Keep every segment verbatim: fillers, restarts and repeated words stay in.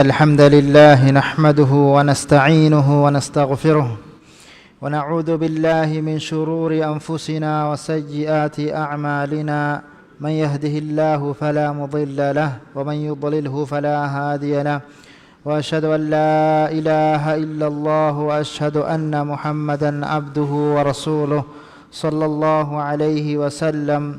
الحمد لله نحمده ونستعينه ونستغفره، ونعوذ بالله من شرور أنفسنا وسيئات أعمالنا. من يهده الله فلا مضل له، ومن يضلله فلا هادي له، وأشهد أن لا إله إلا الله، وأشهد أن محمدا عبده ورسوله، صلى الله عليه وسلم.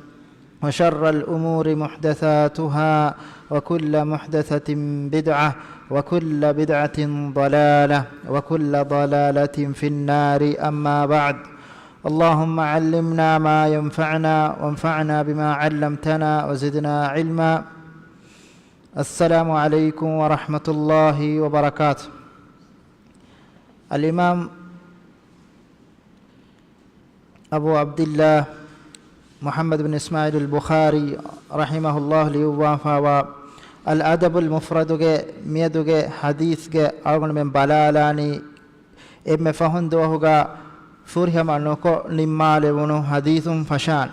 وشر الأمور محدثاتها، وكل محدثة بدعة، وكل بدعة ضلالة، وكل ضلالة في النار. أما بعد، اللهم علمنا ما ينفعنا، وانفعنا بما علمتنا، وزدنا علما. السلام عليكم ورحمة الله وبركاته. الإمام އަބޫ ޢަބްދިއްލާ މުޙައްމަދު ބިން އިސްމާޢީލު އަލް ބުޚާރީ ރަޙިމަހުﷲ ލިޔުއްވާފައިވާ އަލް އަދަބުލް މުފްރަދުގެ މިއަދުގެ ޙަދީޘްގެ އަޅުގަނޑުމެން ބަލާލާނީ، އެންމެ ފަހުން ދުވަހުގަ ފުރިހަމަ ނުކޮށް ނިންމާލެވުނު ޙަދީޘުން ފަށާން.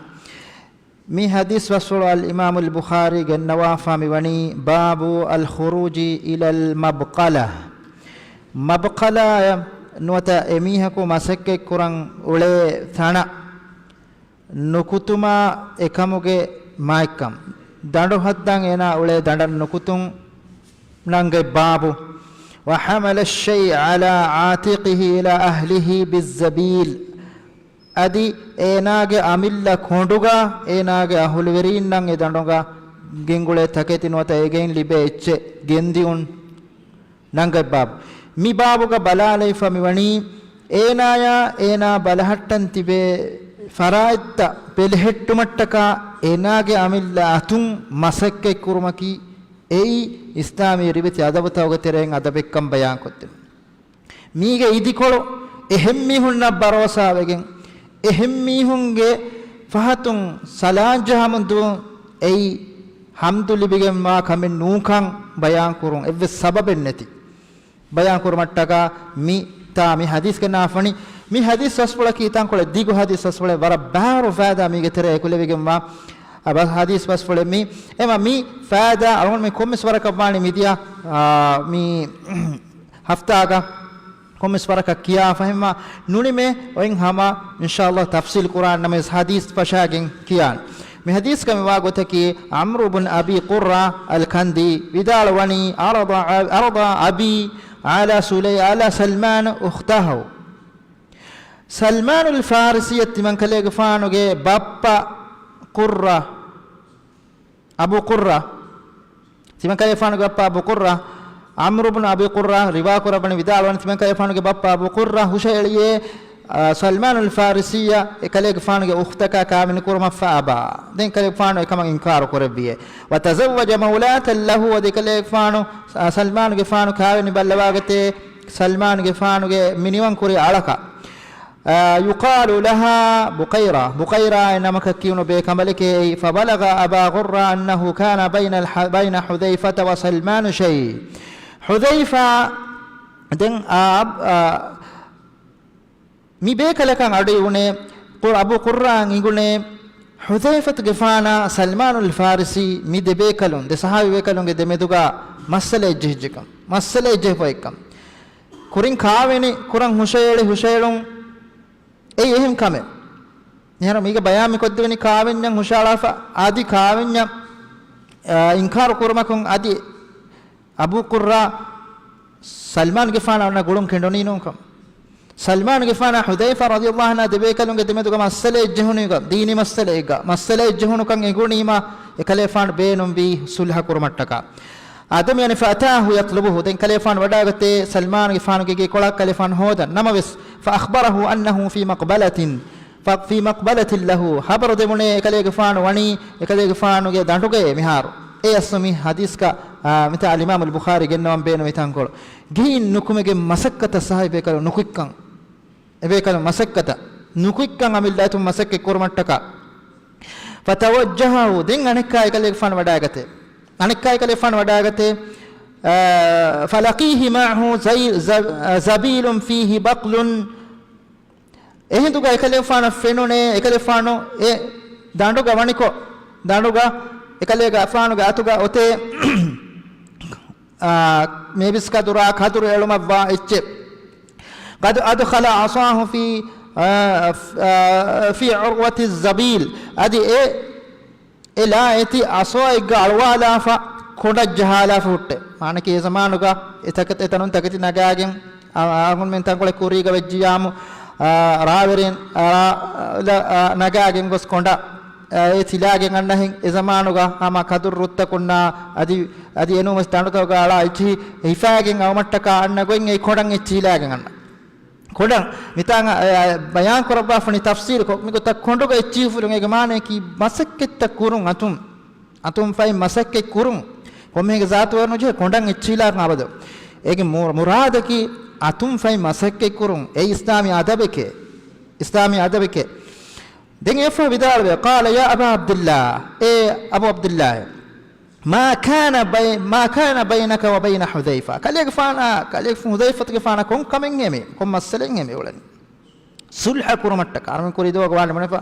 މި ޙަދީޘް ބަސްފުޅު އަލް އިމާމުލް ބުޚާރީ ގެންނަވާފާ މިވަނީ، باب الخروج إلى المبقلة. މަބްޤަލާއަށް ނުވަތަ އެމީހަކު މަސައްކަތްކުރަން އުޅޭ ތަނަށް ނުކުތުމާ އެކަމުގެ މާތްކަން. ދަނޑު ހައްދަން އޭނާ އުޅޭ ދަނޑަށް ނުކުތުން ނަންގަތް ބާބު. وحمل الشيء على عاتقه إلى أهله بالزبيل. އަދި އޭނާގެ އަމިއްލަ ކޮނޑުގަ އޭނާގެ އަހުލުވެރީންނަށް އެ ދަނޑުގަ ގެންގުޅޭ ތަކެތި ނުވަތަ އޭގެއިން ލިބޭ އެއްޗެއް ގެންދިއުން ނަންގަތް ބާބު. މި ބާބުގަ ބަލާލައިފަ މިވަނީ، އޭނާޔާ އޭނާ ބަލަހައްޓަން ތިބޭ ފަރާތްތައް ބެލެހެއްޓުމަށްޓަކާ އޭނާގެ އަމިއްލަ އަތުން މަސައްކަތްކުރުމަކީ އެއީ އިސްލާމީ ރިވެތި އަދަބުތަކުގެ ތެރެއިން އަދަބެއްކަން ބަޔާންކޮށްދެން. މީގެ އިދިކޮޅު އެހެންމީހުންނަށް ބަރޯސާވެގެން، އެހެންމީހުންގެ ފަހަތުން ސަލާންޖަހަމުން ދުވުން އެއީ ހަމްދު ލިބިގެންވާ ކަމެއް ނޫންކަން ބަޔާންކުރުން އެއްވެސް ސަބަބެއް ނެތި. ބަޔާންކުރުމަށްޓަކާ މި ތާ މި ޙަދީޘް ގެންނާފަނި. މި ޙަދީޘް ބަސްފުޅަކީ ތަންކޮޅެއް ދިގު ޙަދީޘް ބަސްފުޅެއް، ވަރަށް ބާރު ފައިދާ މީގެ ތެރޭ އެކުލެވިގެންވާ އަ، ބަ-، ޙަދީޘް ބަސްފުޅެއް މީ. އެމަ މި ފައިދާ އަޅުގަނޑު މި ކޮންމެސް ވަރަކަށް ވާނީ މިދިޔަ، އާ، މި ހަފްތާގަ ކޮންމެސް ވަރަކަށް ކިޔާ ފަހެންމަ ނުނިމޭ. އޮތް ހަމަ އިންޝާﷲ ތަފްޞީލް ކުރާން ނަމަވެސް ޙަދީޘް ފަށާގެން ކިޔާން. މި ޙަދީޘްގަ މިވާ ގޮތަކީ، ޢަމްރު ބުން އަބީ ޤުއްރާ އަލް ކަންދީ ވިދާޅުވަނީ، عرض، عرض أبي على سلي-، على سلمان أخته. ސަލްމާނުލް ފާރިސީއަށް ތިމަންކަލޭގެފާނުގެ ބައްޕަ ޤުއްރާ، އަބޫ ޤުއްރާ، ތިމަންކަލޭގެފާނުގެ ބައްޕަ އަބޫ ޤުއްރާ، ޢަމްރު ބުން އަބީ ޤުއްރާ ރިވާ ކުރައްވަނީ ވިދާޅުވަނީ، ތިމަންކަލޭގެފާނުގެ ބައްޕަ އަބޫ ޤުއްރާ ހުށައެޅިއޭ، އާ، ސަލްމާނުލް ފާރިސީއަށް އެކަލޭގެފާނުގެ އުޚްތަކާ ކާވެނި ކުރުމަށް، فأبى. ދެން ކަލޭގެފާނު އެކަމަށް އިންކާރު ކުރެއްވިއޭ. وتزوج مولاة له، އަދި ކަލޭގެފާނު، އާ، ސަލްމާނުގެފާނު ކާވެނި ބައްލަވާގަތޭ، ސަލްމާނުގެފާނުގެ މިނިވަންކުރި އަޅަކަށް. އާ، يقال لها بقيرة، ބުކައިރާ އެ ނަމަކަށް ކިޔުނު ބޭކަނބަލެކޭ އެއީ. فبلغ أبا قرة أنه كان بين الح-، بين حذيفة وسلمان شيء. ޙުޛައިފާ، ދެން އާ، އާ، މި ބޭކަލަކަށް އަޑުއިވުނޭ، ޤު-، އަބޫ ޤުއްރާއަށް އިނގުނޭ، ޙުޛައިފަތުގެފާނާ ސަލްމާނުލް ފާރިސީ މި ދެ ބޭކަލުން، ދެ ޞަޙާބީ ބޭކަލުންގެ ދެމެދުގަ މައްސަލައެއް ޖެހިއްޖެކަން، މައްސަލައެއް ޖެހިފައިކަން. ކުރިން ކާވެނި ކުރަން ހުށައެޅި ހުށައެޅުން އެއީ އެހެން ކަމެއް. މިހާރު މީގަ ބަޔާން މި ކޮށްދެވެނީ ކާވެންޏަށް ހުށައަޅާފަ، އަދި ކާވެންޏަށް، އާ، އިންކާރު ކުރުމަކުން އަދި އަބޫ ޤުއްރާ ސަލްމާންގެފާނަށް އޮންނަ ގުޅުން ކެނޑުނީ ނޫންކަން. ސަލްމާންގެފާނާ ޙުޛައިފާ ރަޟިޔަﷲ ޢަންހާ ދެބޭކަލުންގެ ދެމެދުގަ މައްސަލައެއް ޖެހުނީގަ، ދީނީ މައްސަލައެއްގަ، މައްސަލައެއް ޖެހުނުކަން އެނގުނީމާ، އެކަލޭފާނު ބޭނުންވީ ޞުލްޙަ ކުރުމަށްޓަކާ. އާދެ، މި އަނެއް، فأتاه يطلبه، ދެން ކަލޭފާނު ވަޑާގަތޭ ސަލްމާންގެފާނުގެ ގެކޮޅަށް ކަލޭފާނު ހޯދަން. ނަމަވެސް، فأخبره أنه في مقبلة، ف-، في مقبلة له، ޚަބަރު ދެވުނޭ އެކަލޭގެފާނު ވަނީ އެކަލޭގެފާނުގެ ދަނޑުގައޭ މިހާރު. އެ އަސްލު މި ޙަދީޘްގަ، އާ، މިތާ އަލްއިމާމުލް ބުޚާރީ ގެންނަވަން ބޭނުމި ތަންކޮޅު. ގެއިން ނުކުމެގެން މަސައްކަތަށް ޞަޙާބީ ބޭކަލުން ނުކުތްކަން. އެބޭކަލުން މަސައްކަތަށް ނުކުތްކަން އަމިއްލައަތުން މަސައްކަތް ކުރުމަށްޓަކާ. فتوجهوا، ދެން އަނެއްކާ އެކަލޭގެފާނު ވަޑާގަތޭ. އަނެއްކާ އެކަލޭގެފާނު ވަޑާގަތޭ، އާ، فلقيه معه زي-، ز-، زبيل فيه بقل. އެހިނދުގަ އެކަލޭގެފާނަށް ފެނުނޭ، އެކަލޭގެފާނު އެ ދަނޑުގަ ވަނިކޮށް، ދަނޑުގަ އެކަލޭގެފާނުގެ އަތުގަ އޮތޭ އާ، މޭބިސް ކަދުރާ ކަދުރު އެޅުމަށްވާ އެއްޗެއް. قد أدخل عصاه في، އާ، އާ، في عروة الزبيل. އަދި އެ، އެ ލާ އެތި އަސާއެއްގަ އަޅުވާލާފަ ކޮނޑަށް ޖަހާލާފަ ހުއްޓެ. މާނަކީ އެ ޒަމާނުގަ އެ ތަކެތި އެތަނުން ތަކެތި ނަގާގެން، އަ، އަ، އަޅުގަނޑުމެން ތަންކޮޅެއް ކުރީގަ ވެއްޖިޔާމު، އާ، ރާވެރިން، އާ، ރާ، އާ، ނަގާގެން ގޮސް ކޮނޑަށް އެ ތިލާގެން އަންނަހެން. އެ ޒަމާނުގަ ހަމަ ކަދުރު ރުއްތަކުންނާ އަދި، އަދި އެނޫންވެސް ދަނޑުތަކުގަ އަޅާ އެއްޗިހި ހިފާގެން އައުމަށްޓަކާ އަންނަ ގޮތް އެ ކޮނޑަށް އެއްޗިހި ހިލާގެން އަންނަ. ކޮނޑަށް މިތާނގަ، އެ، އެ، ބަޔާން ކުރައްވާފަނި ތަފްސީރުކޮށް، މިގޮތަށް ކޮނޑުގަ އެއްޗިހި ހިފުރުން އޭގެ މާނަޔަކީ މަސައްކަތްތައް ކުރުން އަތުން، އަތުން ފައި މަސައްކަތް ކުރުން. ކޮންމެހެންގެ ޒާތު ވަރު ނުޖެހޭ ކޮނޑަށް އެއްޗިހި ހިލާކަށް އަބަދު. އޭގެ މު-، މުރާދަކީ އަތުން ފައި މަސައްކަތް ކުރުން. އެ އިސްލާމީ އަދަބެކޭ. އިސްލާމީ އަދަބެކޭ. ދެން އެއަށްފަހު ވިދާޅުވޭ، قال يا أبا عبد الله، އޭ އަބޫ ޢަބްދުﷲ، ما كان بي-، ما كان بينك وبين حذيفة. ކަލޭގެފާނާ، ކަލޭގެފާނު ޙުޛައިފަތުގެފާނާ ކޮން ކަމެއްހޭ މި، ކޮން މައްސަލައެއްހޭ މި އުޅެނީ؟ ޞުލްޙަ ކުރުމަށްޓަކާ. އަރަމެން ކުރީ ދުވަހު ވާނެ ބުނެފަ.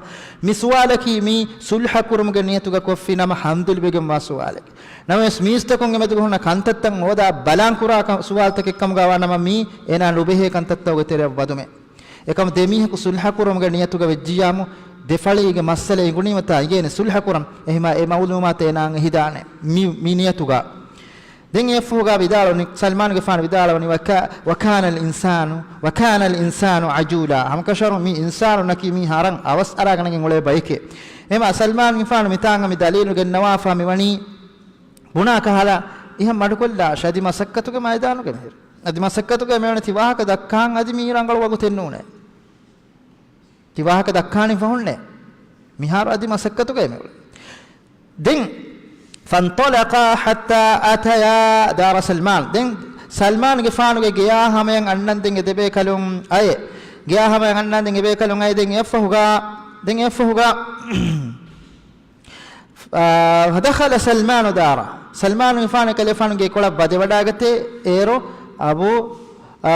މި ސުވާލަކީ މީ ޞުލްޙަ ކުރުމުގެ ނިޔަތުގަ ކޮށްފި ނަމަ ހަނދު ލިބިގެންވާ ސުވާލެއް. ނަމަވެސް މީސްތަކުންގެ މެދުގަ ހުންނަ ކަންތައްތައް ހޯދާ ބަލާން ކުރާ ކަ-، ސުވާލުތަކެއް ކަމުގަ ވާ ނަމަ މީ އޭނާ ނުބެހޭ ކަންތައްތަކުގެ ތެރެއަށް ވަދުމެއް. އެކަމު ދެމީހަކު ޞުލްޙަ ކުރުމުގެ ނިޔަތުގަ ވެއްޖިއްޔާމު، ދެ ފަޅީގެ މައްސަލަ އެނގުނީމަތާ އިނގޭނެ ޞުލްޙަ ކުރަން. އެހެމާ އެ މަޢުލޫމާތު އޭނާއަށް ހިދާނެ މި، މި ނިޔަތުގަ. ދެން އެއަށްފަހުގަ ވިދާޅުވަނީ، ސަލްމާންގެފާނު ވިދާޅުވަނީ، وكا-، وكان الإنسان، وكان الإنسان عجولا. ހަމަކަށަވަރުން މި އިންސާނުންނަކީ މީ ހަރަން އަވަސް އަރާގަނެގެން އުޅޭ ބައެކޭ. އެހެމާ ސަލްމާންގެފާނު މިތާނގަ މި ދަލީލު ގެންނަވާފަ މިވަނީ ބުނާ ކަހަލަ، އެހެން މަޑުކޮށްލާށޭ އަދި މަސައްކަތުގެ މައިދާނުގަ މިހިރު. އަދި މަސައްކަތުގަ މިވަނީ ތި ވާހަކަ ދައްކާން އަދި މީ ރަނގަޅު ވަގުތެއް ނޫނޭ. ތި ވާހަކަ ދައްކާނީ ފަހުންނޭ. މިހާރު އަދި މަސައްކަތުގައި މިއުޅެނީ. ދެން، فانطلقا حتى أتيا دار سلمان. ދެން ސަލްމާންގެފާނުގެ ގެޔާ ހަމަޔަށް އަންނަންދެން އެ ދެބޭކަލުން އައޭ. ގެޔާ ހަމަޔަށް އަންނަންދެން އެބޭކަލުން އައި. ދެން އެއަށްފަހުގަ، ދެން އެއަށްފަހުގަ، އާ، فدخل سلمان داره. ސަލްމާންގެފާނު އެކަލޭގެފާނުގެ ގެކޮޅަށް ވަދެވަޑާގަތޭ. އޭރު އަބޫ، އާ،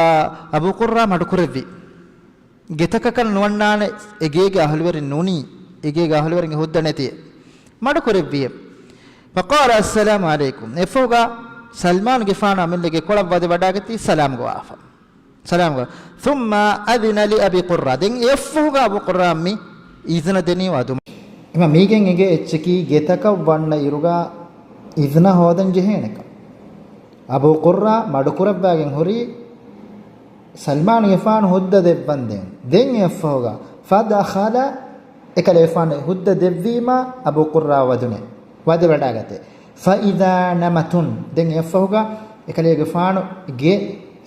އަބޫ ޤުއްރާ މަޑުކުރެއްވި. ގެތަކަކަށް ނުވަންނާނެ އެ ގޭގެ އަހުލުވެރިން ނޫނީ، އެ ގޭގެ އަހުލުވެރިންގެ ހުއްދަ ނެތިއެއް. މަޑުކުރެއްވިއެވެ. فقال السلام عليكم. އެއަށްފަހުގަ ސަލްމާންގެފާނު އަމިއްލަ ގެކޮޅަށް ވަދެވަޑާގަތީ ސަލާމް ގޮވާފަ. ސަލާމް ގޮވާ. ثم أذن لأبي قرة. ދެން އެއަށްފަހުގަ އަބޫ ޤުއްރާ މި އިޒުނަ ދެނީ ވަދުމަށް. އެމަ މީގެން އެނގޭ އެއްޗަކީ ގެތަކަށް ވަންނަ އިރުގަ އިޒުނަ ހޯދަން ޖެހޭނެކަން. އަބޫ ޤުއްރާ މަޑުކުރައްވާގެން ހުރީ ސަލްމާންގެފާނު ހުއްދަ ދެއްވަންދެން. ދެން އެއަށްފަހުގަ، فدخل، އެކަލޭގެފާނު ހުއްދަ ދެއްވީމަ އަބޫ ޤުއްރާ ވަދުނެ. ވަދެވަޑާގަތޭ. فإذا نمة. ދެން އެއަށްފަހުގަ އެކަލޭގެފާނުގެ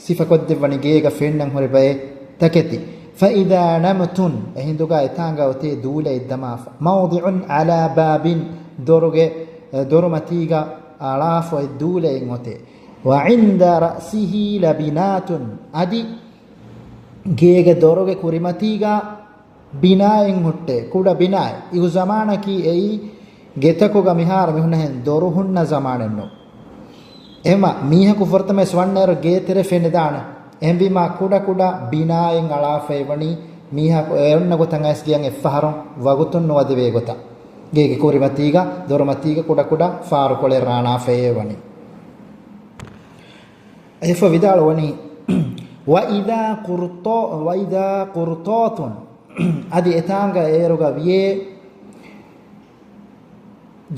ސިފަކޮށްދެއްވަނީ ގޭގަ ފެންނަން ހުރި ބައެއް ތަކެތި. فإذا نمة، އެހިނދުގަ އެތާނގަ އޮތޭ ދޫލައެއް ދަމާފަ. موضع على باب، ދޮރުގެ، ދޮރުމަތީގަ އަޅާފަ އޮތް ދޫލައެއް އޮތޭ. وعند رأسه لبنات، އަދި ގޭގެ ދޮރުގެ ކުރިމަތީގަ ބިނާއެއް ހުއްޓޭ، ކުޑަ ބިނާއެއް. އިހު ޒަމާނަކީ އެއީ ގެތަކުގަ މިހާރު މިހުންނަހެން ދޮރު ހުންނަ ޒަމާނެއް ނޫން. އެހެމަ މީހަކު ފުރަތަމަވެސް ވަންނައިރު ގޭ ތެރެ ފެނިދާނެ. އެހެންވީމާ ކުޑަ ކުޑަ ބިނާއެއް އަޅާފައި ވަނީ މީހަކު އެ އޮންނަ ގޮތަށް އައިސް ގެޔަށް އެއްފަހަރު ވަގުތުން ނުވަދެވޭ ގޮތަށް. ގޭގެ ކުރިމަތީގަ ދޮރުމަތީގަ ކުޑަ ކުޑަ ފާރުކޮޅެއް ރާނާފައި ވަނީ. އެފަ ވިދާޅުވަނީ، وإذا قرطا-، وإذا قرطاس، އަދި އެތާނގަ އޭރުގަ ވިޔޭ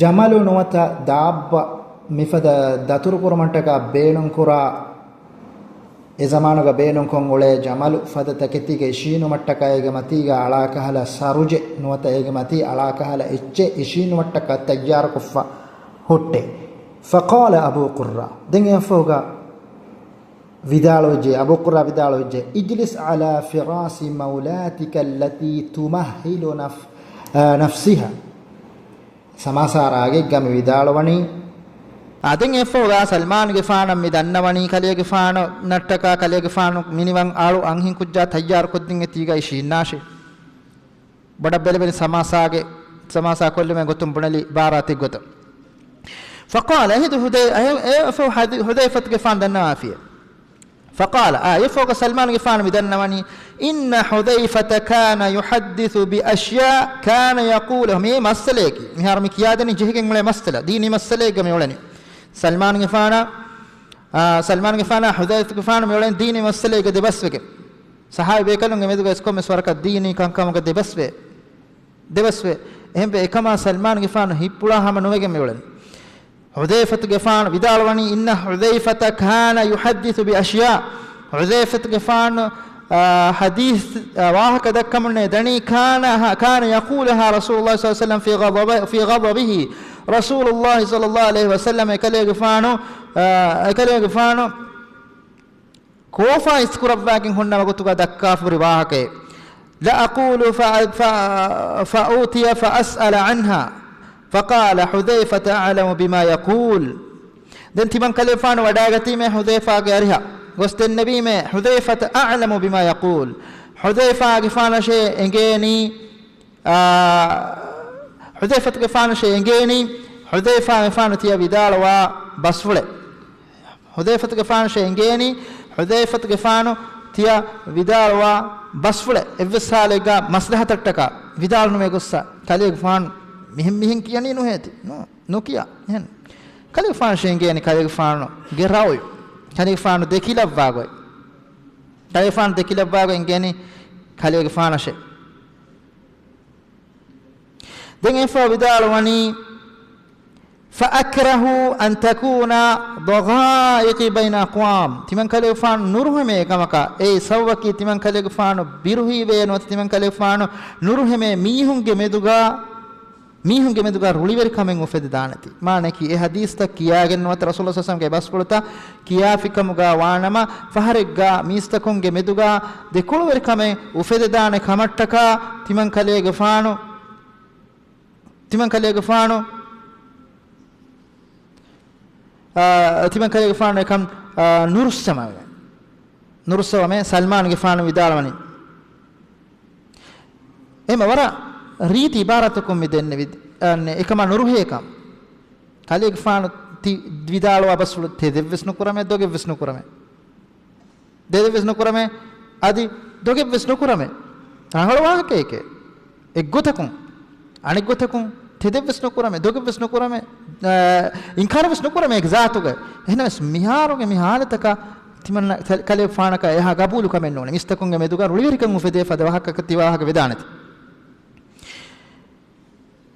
ޖަމަލު ނުވަތަ ދާއްބަ މިފަދަ ދަތުރުކުރުމަށްޓަކާ ބޭނުންކުރާ، އެ ޒަމާނުގަ ބޭނުންކޮށް އުޅޭ ޖަމަލު ފަދަ ތަކެތީގަ އިށީނުމަށްޓަކާ އޭގެ މަތީގަ އަޅާކަހަލަ ސަރުޖެއް ނުވަތަ އޭގެ މަތީ އަޅާކަހަލަ އެއްޗެއް އިށީނުމަށްޓަކާ ތައްޔާރުކޮށްފަ ހުއްޓޭ. فقال أبو قرة، ދެން އެއަށްފަހުގަ ވިދާޅުވެއްޖެ، އަބޫ ޤުއްރާ ވިދާޅުވެއްޖެ، اجلس على فراش مولاتك التي تمهل نف-، އާ، نفسها. ސަމާސާ ރާގެއްގަ މި ވިދާޅުވަނީ. އާ، ދެން އެއަށްފަހުގަ ސަލްމާންގެފާނަށް މި ދަންނަވަނީ ކަލޭގެފާނު ނަށްޓަކާ ކަލޭގެފާނު މިނިވަން އަޅު އަންހެންކުއްޖާ ތައްޔާރުކޮށްދިން އެތީގަ އިށީންނާށޭ. ބޮޑަށް ބެލެވެނި ސަމާސާގެ، ސަމާސާ ކޮށްލުމެއް ގޮތުން ބުނެލި ބާރާތެއް ގޮތަށް. فقال، އެހިނދު ޙުދައި-، އެ-، އެ-، އެ-، ޙުދައިފަތުގެފާނު ދަންނަވާފިޔޭ. فقال، އާ، އެއަށްފަހުގަ ސަލްމާންގެފާނު މި ދަންނަވަނީ، إن حذيفة كان يحدث بأشياء كان يقول، މި މައްސަލަޔަކީ، މިހާރު މި ކިޔާދެނީ ޖެހިގެން އުޅޭ މައްސަލަ، ދީނީ މައްސަލައެއްގަ މި އުޅެނީ. ސަލްމާންގެފާނަށް އާ، ސަލްމާންގެފާނާ ޙުޛައިފަތުގެފާނު މިއުޅެނީ ދީނީ މައްސަލައިގަ ދެބަސްވެގެން. ޞަޙާބީ ބޭކަލުންގެ މެދުގަ އިސްކޮންމެސް ވަރަކަށް ދީނީ ކަންކަމުގަ ދެބަސްވޭ. ދެބަސްވޭ. އެހެންވެ، އެކަމާ ސަލްމާންގެފާނު ހިތްޕުޅާ ހަމަ ނުވެގެން މިއުޅެނީ. ޙުޛައިފަތުގެފާނު ވިދާޅުވަނީ، إن حذيفة كان يحدث بأشياء. ޙުޛައިފަތުގެފާނު، އާ، ޙަދީޘް، އާ، ވާހަކަ ދައްކަމުންނޭ ދަނީ، كان، كان يقولها رسول الله صلى الله عليه وسلم في غضب، في غضبه. ރަސޫލުﷲ ޞައްލަﷲ ޢަލައިހި ވަސައްލަމަ އެކަލޭގެފާނު، އާ، އެކަލޭގެފާނު ކޯފާ އިސްކުރައްވާގެން ހުންނަ ވަގުތުގަ ދައްކާފަ ހުރި ވާހަކައެއް. لأقول ف-، ف-، فأوتي فأسأل عنها. فقال حذيفة أعلم بما يقول. ދެން ތިމަން ކަލޭގެފާނު ވަޑާގަތީމޭ ޙުޛައިފާގެ އަރިހަށް. ގޮސް ދެންނެވީމޭ، حذيفة أعلم بما يقول. ޙުޛައިފާގެފާނަށޭ އެނގޭނީ، އާ، ޙުޛައިފަތުގެފާނަށޭ އެނގޭނީ، ޙުޛައިފާގެފާނު ތިޔަ ވިދާޅުވާ ބަސްފުޅެއް. ޙުޛައިފަތުގެފާނަށޭ އެނގޭނީ، ޙުޛައިފަތުގެފާނު ތިޔަ ވިދާޅުވާ ބަސްފުޅެއް. އެއްވެސް ޙާލެއްގަ މަސްލަހަތަށްޓަކާ ވިދާޅުނުވޭ ގޮއްސަ. ކަލޭގެފާނު މިހެން މިހެން ކިޔަނީ ނުހޭތި. ނު-، ނުކިޔާ. އެހެން. ކަލޭގެފާނަށޭ އެނގޭނީ ކަލޭގެފާނުގެ ރައުޔު. ކަލޭގެފާނު ދެކިލައްވާ ގޮތް. ކަލޭގެފާނު ދެކިލައްވާ ގޮތް އެނގޭނީ ކަލޭގެފާނަށޭ. ދެން އެފަ ވިދާޅުވަނީ، فأكره أن تكون ضغائق بين أقوام. ތިމަން ކަލޭގެފާނު ނުރުހެމޭ ކަމަކަށް، އެއީ ސަބަބަކީ ތިމަން ކަލޭގެފާނު ބިރުހީވޭ ނުވަތަ ތިމަން ކަލޭގެފާނު ނުރުހެމޭ މީހުންގެ މެދުގަ، މީހުންގެ މެދުގަ ރުޅިވެރިކަމެއް އުފެދިދާނެތީ. މާނައަކީ އެ ޙަދީޘްތައް ކިޔާގެން ނުވަތަ ރަސޫލުﷲ ޞައްލަﷲ ޢަލައިހި ވަސައްލަމަގެ ބަސްފުޅުތައް ކިޔާފިކަމުގަ ވާނަމަ، ފަހަރެއްގަ މީސްތަކުންގެ މެދުގަ ދެކޮޅުވެރިކަމެއް އުފެދެދާނެ ކަމަށްޓަކާ ތިމަން ކަލޭގެފާނު، ތިމަން ކަލޭގެފާނު، އާ، ތިމަން ކަލޭގެފާނު އެކަން، އާ، ނުރުއްސަވަމޭ. ނުރުއްސަވަމޭ ސަލްމާންގެފާނު ވިދާޅުވަނީ. އެމަ ވަރަށް ރީތި ޢިބާރަތަކުން މި ދެންނެވި، އަންނެ އެކަމާ ނުރުހޭކަން. ކަލޭގެފާނު ތި ވިދާޅުވާ ބަސްފުޅު ތެދެއްވެސް ނުކުރަމޭ، ދޮގެއްވެސް ނުކުރަމޭ. ދެދެއްވެސް ނުކުރަމޭ، އަދި ދޮގެއްވެސް ނުކުރަމޭ. ރަނގަޅު ވާހަކައެކޭ. އެއްގޮތަކުން، އަނެއްގޮތަކުން ތެދެއްވެސް ނުކުރަމޭ، ދޮގެއްވެސް ނުކުރަމޭ، އާ، އިންކާރެއްވެސް ނުކުރަމޭ އެކި ޒާތުގައި. އެހެނަސް މިހާރުގެ މި ޙާލަތަކަށް ތިމަން ކަ-، ކަލޭގެފާނަކަށް އެހާ ގަބޫލު ކަމެއް ނޫނޭ. މީސްތަކުންގެ މެދުގަ ރުޅިވެރިކަން އުފެދޭ ފަދަ ވާހަކަ ތި ވާހަކަ ވެދާނެތީ.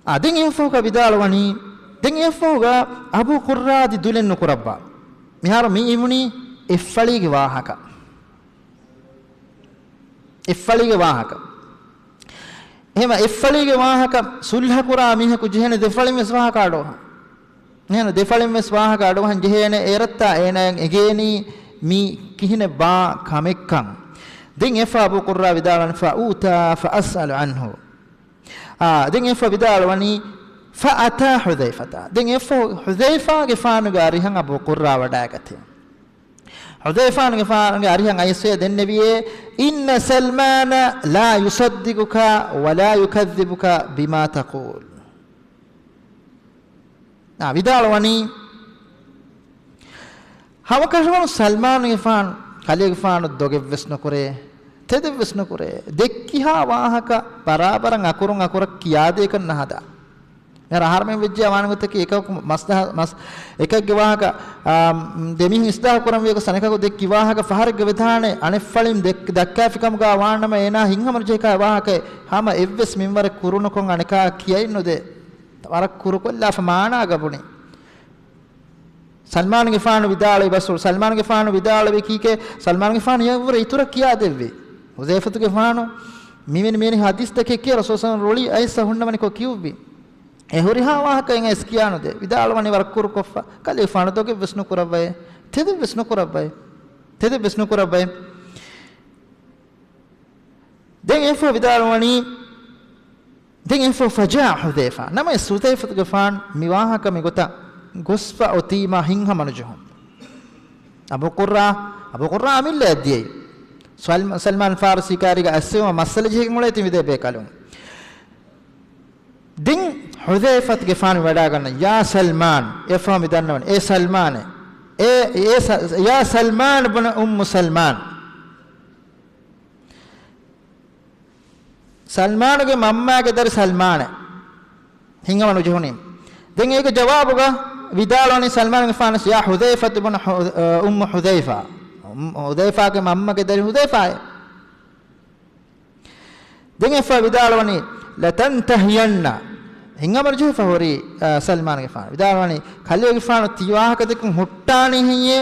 އާ، ދެން އެއަށްފަހުގަ ވިދާޅުވަނީ، ދެން އެއަށްފަހުގަ އަބޫ ޤުއްރާ އަދި ދުލެއް ނުކުރައްވާ. މިހާރު މި އިވުނީ އެއްފަޅީގެ ވާހަކަ. އެއްފަޅީގެ ވާހަކަ. އެހެން އެއްފަޅީގެ ވާހަކަ ސުލްހަކުރާ މީހަކު ޖެހޭނެ ދެފަޅިން ވެސް ވާހަކަ އަޑުއަހަން. އެހެން ދެފަޅިން ވެސް ވާހަކަ އަޑުއަހަން ޖެހޭނެ އޭރަށްތާ އޭނާއަށް އެނގޭނީ މީ ކިހިނެއް ވާ ކަމެއްކަން. ދެން އެފަ އަބޫ ޤުއްރާ ވިދާޅުވަނީ، فأوتى فأسأل عنه. އާ، ދެން އެފަ ވިދާޅުވަނީ، فأتى حذيفة. ދެން އެފަ ޙުޛައިފާގެފާނުގެ އަރިހަށް އަބޫ ޤުއްރާ ވަޑައިގަތޭ. ޙުޛައިފާގެފާނުގެ އަރިހަށް އައިސްވެ ދެންނެވިއޭ، إن سلمان لا يصدقك ولا يكذبك بما تقول. އާ، ވިދާޅުވަނީ، ހަމަކަށަވަރު ސަލްމާނުގެފާނު، ކަލޭގެފާނު ދޮގެއްވެސް ނުކުރޭ، ތެދެއްވެސް ނުކުރޭ، ދެއްކިހާ ވާހަކަ ބަރާބަރަށް އަކުރުން އަކުރަށް ކިޔާދޭކަށް ނަހަދާ. މިހާރު އަހަރުމެން ވެއްޖެ ވާނެ ގޮތަކީ އެކަކު މަސްދަހަ-، މަސް-، އެކެއްގެ ވާހަކަ، އާ، ދެމީހުން އިސްލާހު ކުރަން ވިޔަ ގޮސް އަނެކަކު ދެއްކި ވާހަކަ ފަހަރެއްގަ ވެދާނެ، އަނެއްފަޅިން ދެއް-، ދައްކާފިކަމުގަ ވާނަމަ އޭނާ ހިތްހަމަނުޖެހިކާ ވާހަކައެއް ހަމަ އެއްވެސް މިންވަރެއް ކުރުނުކޮށް އަނެކާ ކިޔައިން ނުދޭ. ވަރަށް ކުރުކޮށްލާފަ މާނާގަ ބުނި. ސަލްމާނުގެފާނު ވިދާޅުވި ބަސްފުޅު، ސަލްމާނުގެފާނު ވިދާޅުވި ކީކޭ؟ ސަލްމާނުގެފާނު އެއަށްވުރެ އިތުރަށް ކިޔާދެއްވި. ޙުޛައިފަތުގެފާނު މިވެނި މިވެނި ޙަދީޘްތަކެއް ކިޔަ ރަސޫލު ރުޅި އައިސް ހުންނަވަނިކޮށް ކިޔުއްވި. އެ ހުރިހާ ވާހަކައެއް އައިސް ކިޔާނުދޭ. ވިދާޅުވަނީ ވަރަށް ކުރުކޮށްފަ. ކަލޭގެފާނު ދޮގެއްވެސް ނުކުރައްވައޭ. ތެދެއްވެސް ނުކުރައްވައޭ. ތެދެއްވެސް ނުކުރައްވައޭ. ދެން އެފަ ވިދާޅުވަނީ، ދެން އެފަ فجاء حذيفة. ނަމަވެސް ޙުޛައިފަތުގެފާނު މި ވާހަކަ މިގޮތަށް ގޮސްފަ އޮތީމާ ހިތްހަމަނުޖެހުން. އަބޫ ޤުއްރާ، އަބޫ ޤުއްރާ އަމިއްލައަށް ދިޔައީ. ސަލް-، ސަލްމާން ފާރިސީ ކާރީގަ އައިސްވެވުމަށް މައްސަލަ ޖެހިގެން އުޅޭތީ މިދެ ބޭކަލުން. ދެން ޙުޛައިފަތުގެފާނު ވަޑާގަންނަ، ޔާ ސަލްމާން، އެފަހަމު ދަންނަވަން، އޭ ސަލްމާނޭ، އޭ، އޭ ސަ-، ޔާ ސަލްމާން ބުނަ އުއްމު ސަލްމާން. ސަލްމާނުގެ މަންމާގެ ދަރި ސަލްމާނޭ. ހިތްހަމަނުޖެހުނީ. ދެން އޭގެ ޖަވާބުގަ ވިދާޅުވަނީ ސަލްމާންގެފާނަށް، "يا حذيفة بن حذ-، އަ، أم حذيفة." އުމް ޙުޛައިފާގެ މަންމަގެ ދަރި ޙުޛައިފާއޭ. ދެން އެއަށްފަހު ވިދާޅުވަނީ، "لتنتهين." ހިތްހަމަނުޖެހިފަ ހުރި، އަ، ސަލްމާންގެފާނު ވިދާޅުވަނީ، "ކަލޭގެފާނު ތި ވާހަކަދެއްކުން ހުއްޓާނީ ހެއްޔޭ؟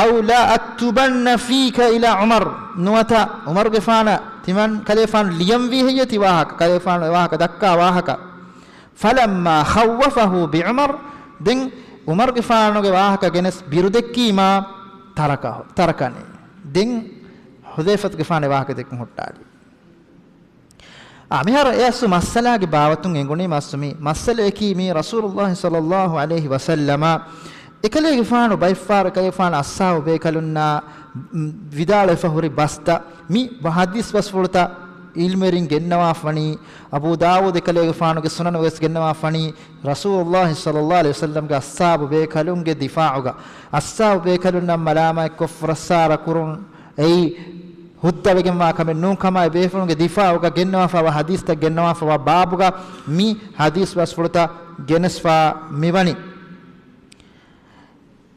أو لأكتبن فيك إلى عمر." ނުވަތަ ޢުމަރުގެފާނަށް ތިމަން ކަލޭފާނު ލިޔަންވީ ހެއްޔޭ ތި ވާހަކަ؟ ކަލޭފާނު އެ ވާހަކަ ދައްކާ ވާހަކަ. فلما خوفه بعمر، ދެން ޢުމަރުގެފާނުގެ ވާހަކަ ގެނެސް ބިރުދެއްކީމާ، تركه، تركني. ދެން ޙުޛައިފަތުގެފާނު ވާހަކަ ދެއްކުން ހުއްޓާލި. އާ، މިހާރު އެ އަސްލު މައްސަލާގެ ބާވަތުން އެނގުނީ މައްސަލަ، މި މައްސަލައަކީ މީ ރަސޫލުﷲ ޞައްލަﷲ ޢަލައިހި ވަސައްލަމަ އެކަލޭގެފާނު ބައެއްފަހަރު އެކަލޭގެފާނު އަޞްޙާބު ބޭކަލުންނާ، މް، ވިދާޅުވެފަ ހުރި ބަސްތައް، މި ޙަދީޘް ބަސްފުޅުތައް ޢިލްމުވެރިން ގެންނަވާފަނީ، އަބޫ ދާވޫދު އެކަލޭގެފާނުގެ ސުނަނުގަވެސް ގެންނަވާފަނީ، ރަސޫލުﷲ ޞައްލަﷲ ޢަލައިހި ވަސައްލަމްގެ އަޞްޙާބު ބޭކަލުންގެ ދިފާޢުގަ، އަޞްޙާބު ބޭކަލުންނަށް މަލާމާތްކޮށް ފުރައްސާރަ ކުރުން އެއީ ހުއްދަވެގެންވާ ކަމެއް ނޫން ކަމަށް އެބޭފުޅުންގެ ދިފާޢުގަ ގެންނަވާފައިވާ ޙަދީޘްތައް ގެންނަވާފައިވާ ބާބުގަ މި ޙަދީޘް ބަސްފުޅުތައް ގެނެސްފަ މިވަނީ.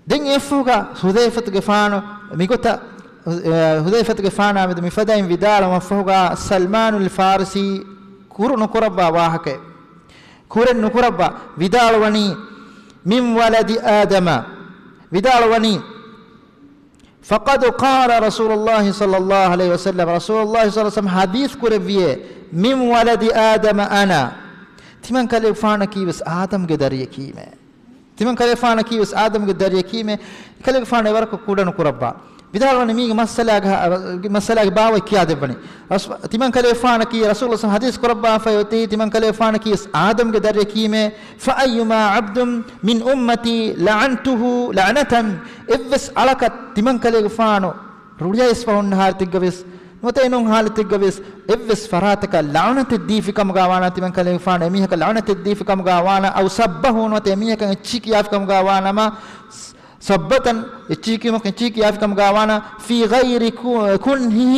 ދެން އެއަށްފަހުގަ ޙުޛައިފަތުގެފާނު މިގޮތަށް، އަ، ޙުޛައިފަތުގެފާނާމެދު މިފަދައިން ވިދާޅުވުމަށްފަހުގަ ސަލްމާނުލް ފާރިސީ ކުރު ނުކުރައްވާ ވާހަކައެއް، ކުރެއް ނުކުރައްވާ ވިދާޅުވަނީ، من ولد آدم، ވިދާޅުވަނީ، فقد قال رسول الله صلى الله عليه وسلم، ރަސޫލުﷲ ޞައްލަﷲ ޢަލައިހި ވަސައްލަމަ ޙަދީޘް ކުރެއްވިއޭ، من ولد آدم أنا، ތިމަން ކަލޭގެފާނަކީވެސް އާދަމްގެ ދަރިޔަކީމޭ. ތިމަން ކަލޭގެފާނަކީވެސް އާދަމްގެ ދަރިޔަކީމޭ. ކަލޭގެފާނު އެވަރަކަށް ކުޑަ ނުކުރައްވާ. ވިދާޅުވަނީ މީގެ މައްސަލާގެ، މައްސަލާގެ ބާވަތް ކިޔާދެއްވަނީ. ރަސް-، ތިމަން ކަލޭގެފާނަކީ ރަސޫލު ޞައްލަﷲ ޙަދީޘް ކުރައްވާފައި އޮތީ، ތިމަން ކަލޭގެފާނަކީވެސް އާދަމްގެ ދަރިޔަކީމޭ. فأيما عبد من أمتي لعنته لعنة، އެއްވެސް އަޅަކަށް ތިމަން ކަލޭގެފާނު ރުޅިއައިސްފަ ހުންނަ ޙާލަތެއްގަވެސް، ނުވަތަ އެނޫން ޙާލަތެއްގަވެސް، އެއްވެސް ފަރާތަކަށް ލަޢުނަތެއް ދީފިކަމުގަ ވާނަމަ، ތިމަން ކަލޭގެފާނު އެމީހަކަށް ލަޢުނަތެއް ދީފިކަމުގަ ވާނަމަ، أو سبه، ނުވަތަ އެމީހަކަށް އެއްޗިހި ކިޔާފިކަމުގަ ވާނަމަ، سبة، އެއްޗިހި ކިޔުމަކަށް އެއްޗިހި ކިޔާފިކަމުގަ ވާނަމަ، في غير كو-، كنهه،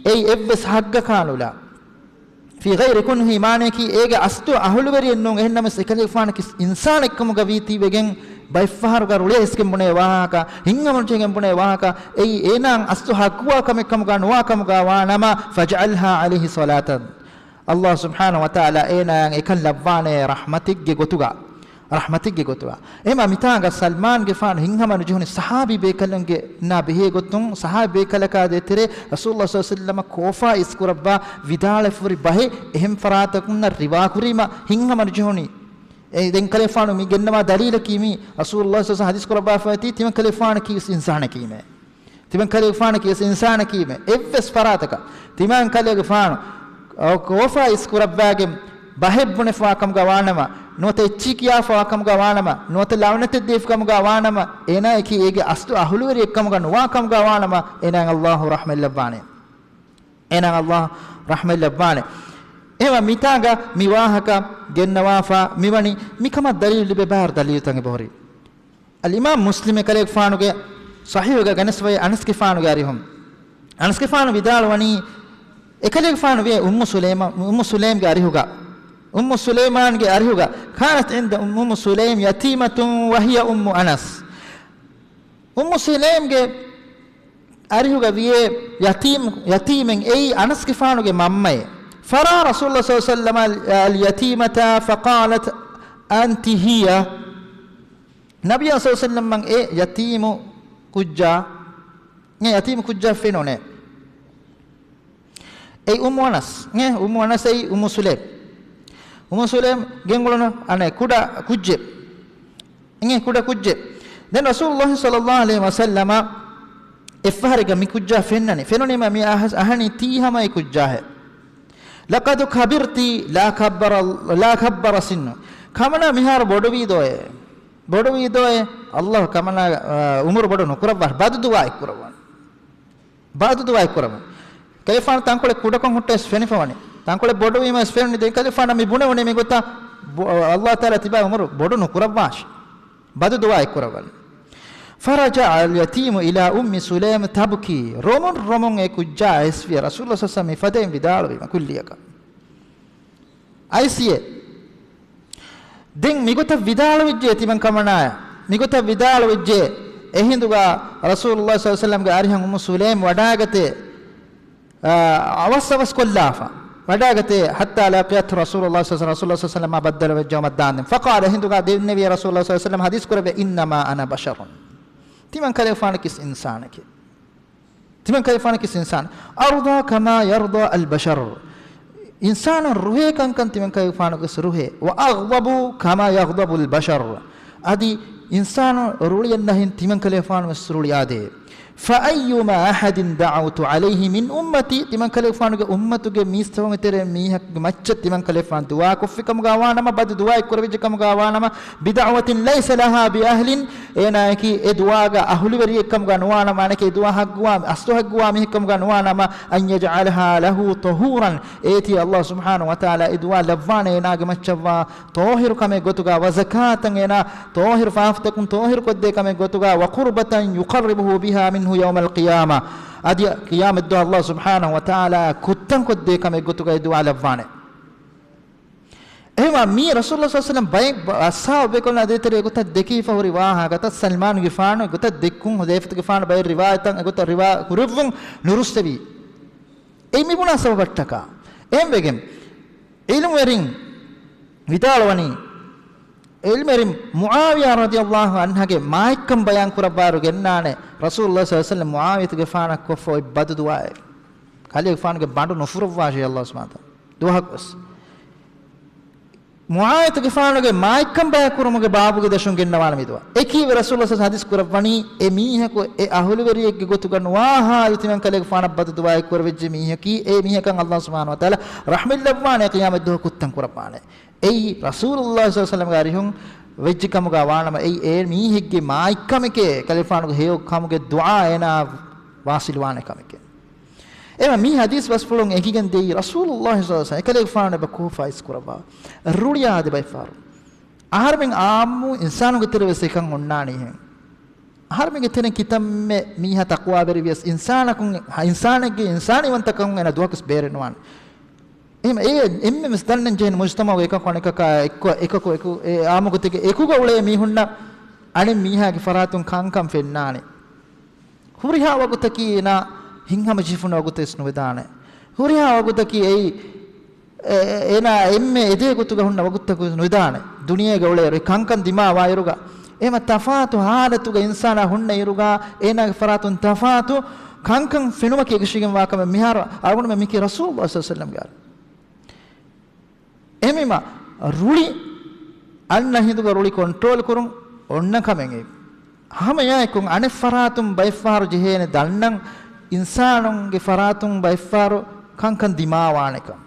އެއީ އެއްވެސް ޙައްޤަކާ ނުލާ. في غير كنهه މާނަޔަކީ އޭގެ އަސްލު އަހުލުވެރިއެއް ނޫން، އެހެންނަމަވެސް އެކަލޭގެފާނަކީ އިންސާނެއްކަމުގަ ވީތީވެގެން، ބައެއްފަހަރުގަ ރުޅިއައިސްގެން ބުނޭ ވާހަކަ، ހިތްހަމަނުޖެހިގެން ބުނޭ ވާހަކަ، އެއީ އޭނާއަށް އަސްލު ޙައްޤުވާ ކަމެއްކަމުގަ ނުވާ ކަމުގަ ވާނަމަ، فاجعلها عليه صلاة، ﷲ ސުބްޙާނަހޫ ވަތަޢާލާ އޭނާއަށް އެކަން ލައްވާނެ ރަޙްމަތެއްގެ ގޮތުގަ، ރަޙްމަތެއްގެ ގޮތުގަ. އެހެންމަ މިތާނގަ ސަލްމާންގެފާނު ހިތްހަމަނުޖެހުނީ ޞަޙާބީ ބޭކަލުންގެ ނާ ބެހޭ ގޮތުން، ޞަޙާބީ ބޭކަލަކާ ދޭތެރޭ ރަސޫލުﷲ ޞައްލަﷲ ޢަލައިހި ވަސައްލަމަ ކޯފާ އިސްކުރައްވާ ވިދާޅެފަ ހުރި ބަހެއް އެހެން ފަރާތަކުންނަށް ރިވާކުރީމަ ހިތްހަމަނުޖެހުނީ. އެ ދެން ކަލޭގެފާނު މި ގެންނަވާ ދަލީލަކީ މީ ރަސޫލުﷲ ޞައްލަﷲ ޢަލައިހި ވަސައްލަމަ ޙަދީޘް ކުރައްވާފައި އޮތީ ތިމަން ކަލޭގެފާނަކީވެސް އިންސާނެކީމޭ. ތިމަން ކަލޭގެފާނަކީވެސް އިންސާނަކީމޭ. އެއްވެސް ފަރާތަކަށް ތިމަން ކަލޭގެފާނު އަ، ކޯފާ އިސްކުރައްވާގެން ބަހެއް ބުނެފަވާ ކަމުގަ ވާނަމަ، ނުވަތަ އެއްޗިހި ކިޔާފަވާ ކަމުގަ ވާނަމަ، ނުވަތަ ލަޢުނަތެއް ދީފި ކަމުގަ ވާނަމަ، އޭނާއަކީ އޭގެ އަސްލު އަހުލުވެރިއެއްކަމުގަ ނުވާ ކަމުގަ ވާނަމަ، އޭނާއަށް ﷲ ރަޙްމަތް ލައްވާނެ. އޭނާއަށް ﷲ ރަޙްމަތް ލައްވާނެ. އެހެންވީމަ މިތާނގަ މި ވާހަކަ ގެންނަވާފަ މިވަނީ މިކަމަށް ދަލީލު ލިބޭ ބައިވަރު ދަލީލުތައް އެބަހުރި. އަލްއިމާމް މުސްލިމް އެކަލޭގެފާނުގެ ޞަޙީޙުގަ ގެނެސްފައި އަނަސްގެފާނުގެ އަރިހުން. އަނަސްގެފާނު ވިދާޅުވަނީ، އެކަލޭގެފާނު ވިޔަ އުއްމު ސުލައިމާ، އުއްމު ސުލައިމްގެ އަރިހުގަ، އުއްމު ސުލައިމާންގެ އަރިހުގަ، كانت عند أم سليم يتيمة وهي أم أنس. އުއްމު ސުލައިމްގެ އަރިހުގަ ވިޔޭ ޔަތީމް، ޔަތީމެއް އެއީ އަނަސްގެފާނުގެ މަންމައެއް. فرأى رسول الله صلى الله عليه وسلم اليتيمة فقالت أنت هي. ނަބިއްޔާ ޞައްލަﷲ ޢަލައިހި ވަސައްލަމައަށް އެ ޔަތީމު ކުއްޖާ، އެ ޔަތީމު ކުއްޖާ ފެނުނޭ. އެއީ އުއްމު އަނަސް، އެ އުއްމު އަނަސް އެއީ އުއްމު ސުލައިމް. އުއްމު ސުލައިމް ގެންގުޅުނު އަނެއް ކުޑަ ކުއްޖެއް. އެ ކުޑަ ކުއްޖެއް. ދެން ރަސޫލުﷲ ޞައްލަﷲ ޢަލައިހި ވަސައްލަމަ އެއްފަހަރެއްގަ މި ކުއްޖާ ފެންނަނީ. ފެނުނީމަ މި އަހަސް އަހަނީ ތީ ހަމަ އެ ކުއްޖާހޭ. لقد كبرت لا كبر، لا كبر سنك. ކަމަނާ މިހާރު ބޮޑުވީދޯއޭ. ބޮޑުވީދޯއޭ. ﷲ ކަމަނާ، އާ، އުމުރު ބޮޑު ނުކުރައްވާ. ބަދުދުޢާއެއް ކުރައްވާނެ. ބަދުދުޢާއެއް ކުރައްވާނެ. ކަލޭގެފާނު ތަންކޮޅެއް ކުޑަކޮށް ހުއްޓަވެސް ފެނިފަވަނީ. ތަންކޮޅެއް ބޮޑުވީމަވެސް ފެނުނީ. ދެން ކަލޭގެފާނަށް މި ބުނެވުނީ މިގޮތަށް، ބު-، ﷲ ތަޢާލާ ތިބާ އުމުރު ބޮޑު ނުކުރައްވާށި. ބަދުދުޢާއެއް ކުރައްވާނެ. فرجع اليتيم إلى أم سليم تبكي. ރޮމުން ރޮމުން އެ ކުއްޖާ އައިސްފިޔަ ރަސޫލުﷲ ޞައްލަﷲ ޢަލައިހި ވަސައްލަމަ މިފަދައިން ވިދާޅުވީމަ ކުއްލިއަކަށް. އައިސްފިޔަ. ދެން މިގޮތަށް ވިދާޅުވެއްޖެ ތިމަން ކަމަނާޔަށް. މިގޮތަށް ވިދާޅުވެއްޖެ. އެހިނދުގަ ރަސޫލުﷲ ޞައްލަﷲު ޢަލައިހި ވަސައްލަމްގެ އަރިހަށް އުއްމު ސުލައިމް ވަޑާގަތޭ، އާ، އަވަސް އަވަސް ކޮށްލާފަ ވަޑާގަތޭ، حتى لقيته رسول الله صلى الله عليه وسلم، ރަސޫލުﷲ ޞައްލަﷲު ޢަލައިހި ވަސައްލަމާ ބައްދަލުވެއްޖައުމަށް ދާންދެން. فقال، އެހިނދުގަ ދެންނެވި ރަސޫލުﷲ ޞައްލަﷲު ޢަލައިހި ވަސައްލަމް ޙަދީޘް ކުރެއްވި، إنما أنا بشر. ތިމަން ކަލޭގެފާނަކީ އިންސާނެކޭ. ތިމަން ކަލޭގެފާނަކީ އިންސާނެއް. أرضى كما يرضى البشر. އިންސާނުން ރުހޭ ކަންކަން ތިމަން ކަލޭގެފާނުގެ ރުހޭ. وأغضب كما يغضب البشر. އަދި އިންސާނުން ރުޅިއަންނަހެން ތިމަން ކަލޭގެފާނު ވެސް ރުޅިއާދޭ. فأيما أحد دعوت عليه من أمتي، ތިމަން ކަލޭގެފާނުގެ އުއްމަތުގެ މީސްތަކުންގެ ތެރޭ މީހަކުގެ މައްޗަށް ތިމަން ކަލޭގެފާނު ދުޢާ ކޮށްފި ކަމުގަ ވާނަމަ، ބަދު ދުޢާއެއް ކުރެވިއްޖެ ކަމުގަ ވާނަމަ، بدعوة ليس لها بأهل، އޭނާއަކީ އެ ދުޢާގަ އަހުލުވެރިއެއް ކަމުގަ ނުވާނަމަ، އަނެކޭ އެ ދުޢާ ޙައްޤުވާ، އަސްލު ޙައްޤުވާ މީހެއް ކަމުގަ ނުވާނަމަ، أن يجعلها له طهورا، އޭތި ﷲ ސުބްޙާނަހޫ ވަތަޢާލާ އެ ދުޢާ ލައްވާނެ އޭނާގެ މައްޗަށްވާ ޠާހިރު ކަމެއް ގޮތުގަ، وزكاة، އޭނާ ޠާހިރު ފާފަތަކުން ޠާހިރު ކޮށްދޭ ކަމެއް ގޮތުގަ، وقربة يقربه بها منه يوم القيامة، އަދި ޤިޔާމަތްދުވަހު ﷲ ސުބްޙާނަހޫ ވަތަޢާލާ ކުއްތަން ކޮށްދޭ ކަމެއް ގޮތުގަ އެ ދުޢާ ލައްވާނެ. އެހެންވީމަ މީ ރަސޫލުﷲ ޞައްލަﷲު ޢަލައިހި ވަސައްލަމް ބައެއް އަޞްޙާބު ބޭކަލުންނާ ދޭތެރޭ އެގޮތަށް ދެކިފަ ހުރި ވާހަކަތައް ސަލްމާނުގެފާނު އެގޮތަށް ދެއްކުން ޙުޛައިފަތުގެފާނު ބައެއް ރިވާޔަތަށް އެގޮތަށް ރިވާ ކުރެއްވުން ނުރުއްސެވީ. އެއީ މިބުނާ ސަބަބަށްޓަކާ. އެހެންވެގެން ޢިލްމުވެރިން ވިދާޅުވަނީ، ޢިލްމުވެރިން މުޢާވިޔާ ރަޟިޔަﷲު ޢަންހަގެ މާތްކަން ބަޔާން ކުރައްވާއިރު ގެންނާނެ، ރަސޫލުﷲ ޞައްލަﷲު ޢަލައިހި ވަސައްލަމް މުޢާވިޔަތުގެފާނަށް ކޮށްފަ އޮތް ބަދު ދުޢާއެއް. ކަލޭގެފާނުގެ ބަނޑު ނުފުރައްވާށޭ ﷲ ސުބްޙާނަހޫ ވަތަޢާލާ. ދުވަހަކުވެސް. މުޢާވިޔަތުގެފާނުގެ މާތްކަން ބަޔާން ކުރުމުގެ ބާބުގެ ދަށުން ގެންނަވާނެ މި ދުޢާ. އެކީވެ ރަސޫލުﷲ ޙަދީޘް ކުރައްވަނީ، އެ މީހަކު އެ އަހުލުވެރިއެއްގެ ގޮތުގަ ނުވާހާލު ތިމަން ކަލޭގެފާނަށް ބަދު ދުޢާއެއް ކުރެވިއްޖެ މީހަކީ، އެ މީހަކަށް ﷲ ސުބްޙާނަހޫ ވަތަޢާލާ ރަޙްމަތް ލައްވާނެ، ޤިޔާމަތްދުވަހު ކުއްތަން ކުރައްވާނެ. އެއީ ރަސޫލުﷲ ޞައްލަﷲު ޢަލައިހި ވަސައްލަމްގެ އަރިހުން ވެއްޖެ ކަމުގަ ވާނަމަ، އެއީ އެ މީހެއްގެ މާތްކަމެކޭ، ކަލޭގެފާނުގެ ހެޔޮ ކަމުގެ ދުޢާ އޭނާ ވާޞިލުވާނެ ކަމެކޭ. އެމަ މި ޙަދީޘް ބަސްފުޅުން އެނގިގެން ދިޔައީ ރަސޫލުﷲ ޞައްލަﷲު ޢަލައިހި ވަސައްލަމް އެކަލޭގެފާނު އެބަ ކޯފާ އިސް ކުރައްވާ ރުޅިއާދެ ބައެއްފަހަރު. އަހަރެމެން ޢާއްމު އިންސާނުންގެ ތެރެ ވެސް އެކަން އޮންނާނީހެން. އަހަރެމެންގެ ތެރެން ކިތަންމެ މީހާ ތަޤްވާވެރިވިޔަސް އިންސާނަކުން، އިންސާނެއްގެ އިންސާނީ ވަންތަކަމުން އޭނާ ދުވަހަކުވެސް ބޭރެއް ނުވާނެ. އެހެން އެ އެންމެން ވެސް ދަންނަން ޖެހޭނެ މުޖުތަމަޢުގެ އެކަކު އަނެކަކާ އެއްކޮށް، އެކަކު އެކު، އެ އާއްމު ގޮތެއްގެ އެކުގަ އުޅޭ މީހުންނަށް އަނެއް މީހާގެ ފަރާތުން ކަންކަން ފެންނާނެ. ހުރިހާ ވަގުތަކީ އޭނާ ހިތްހަމަޖެހިފުނު ވަގުތެއް ވެސް ނުވެދާނެ. ހުރިހާ ވަގުތަކީ އެއީ، އެ، އެ، އޭނާ އެންމެ އެދޭ ގޮތުގަ ހުންނަ ވަގުތަކު ވެސް ނުވެދާނެ. ދުނިޔޭގަ އުޅޭ ކަންކަން ދިމާވާއިރުގަ، އެހެން ތަފާތު ޙާލަތުގަ އިންސާނާ ހުންނަ އިރުގަ، އޭނާގެ ފަރާތުން ތަފާތު ކަންކަން ފެނުމަކީ އެކަށީގެންވާ ކަމެއް. މިހާރު އަޅުގަނޑުމެން މިކީ ރަސޫލުﷲ ޞައްލަﷲު ޢަލައިހި ވަސައްލަމްގެ އަރިހުން. އެހެންވީމަ، ރުޅި އަންނަ ހިނދުގަ ރުޅި ކޮންޓްރޯލް ކުރުން އޮންނަ ކަމެއް. ހަމައެއާއެކު އަނެއް ފަރާތުން ބައެއްފަހަރު ޖެހޭނެ ދަންނަން، އިންސާނުންގެ ފަރާތުން ބައެއްފަހަރު ކަންކަން ދިމާވާނެކަން.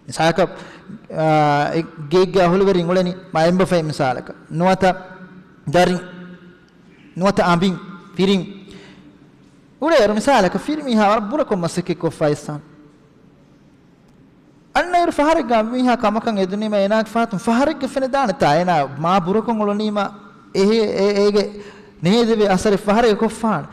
މިސާލަކަށް، އާ، އެ ގެއެއްގެ އަހުލުވެރިން އުޅެނީ މައިންބަފައިން މިސާލަކަށް. ނުވަތަ ދަރިން، ނުވަތަ އަނބިން، ފިރިން. އުޅޭއިރު މިސާލަކަށް ފިރިމީހާ ވަރަށް ބުރަކޮށް މަސައްކަތް ކޮށްފަ އިއްސާން. އަންނައިރު ފަހަރެއްގަ މީހާ ކަމަކަށް އެދުނީމަ އޭނާގެ ފަހަތުން ފަހަރެއްގަ ފެނެދާނެތާ އޭނާ މާ ބުރަކޮށް އުޅުނީމަ އެހެ-، އެ-، އޭގެ ނޭދެވޭ އަސަރެއް ފަހަރެއްގަ ކޮށްފާނެ.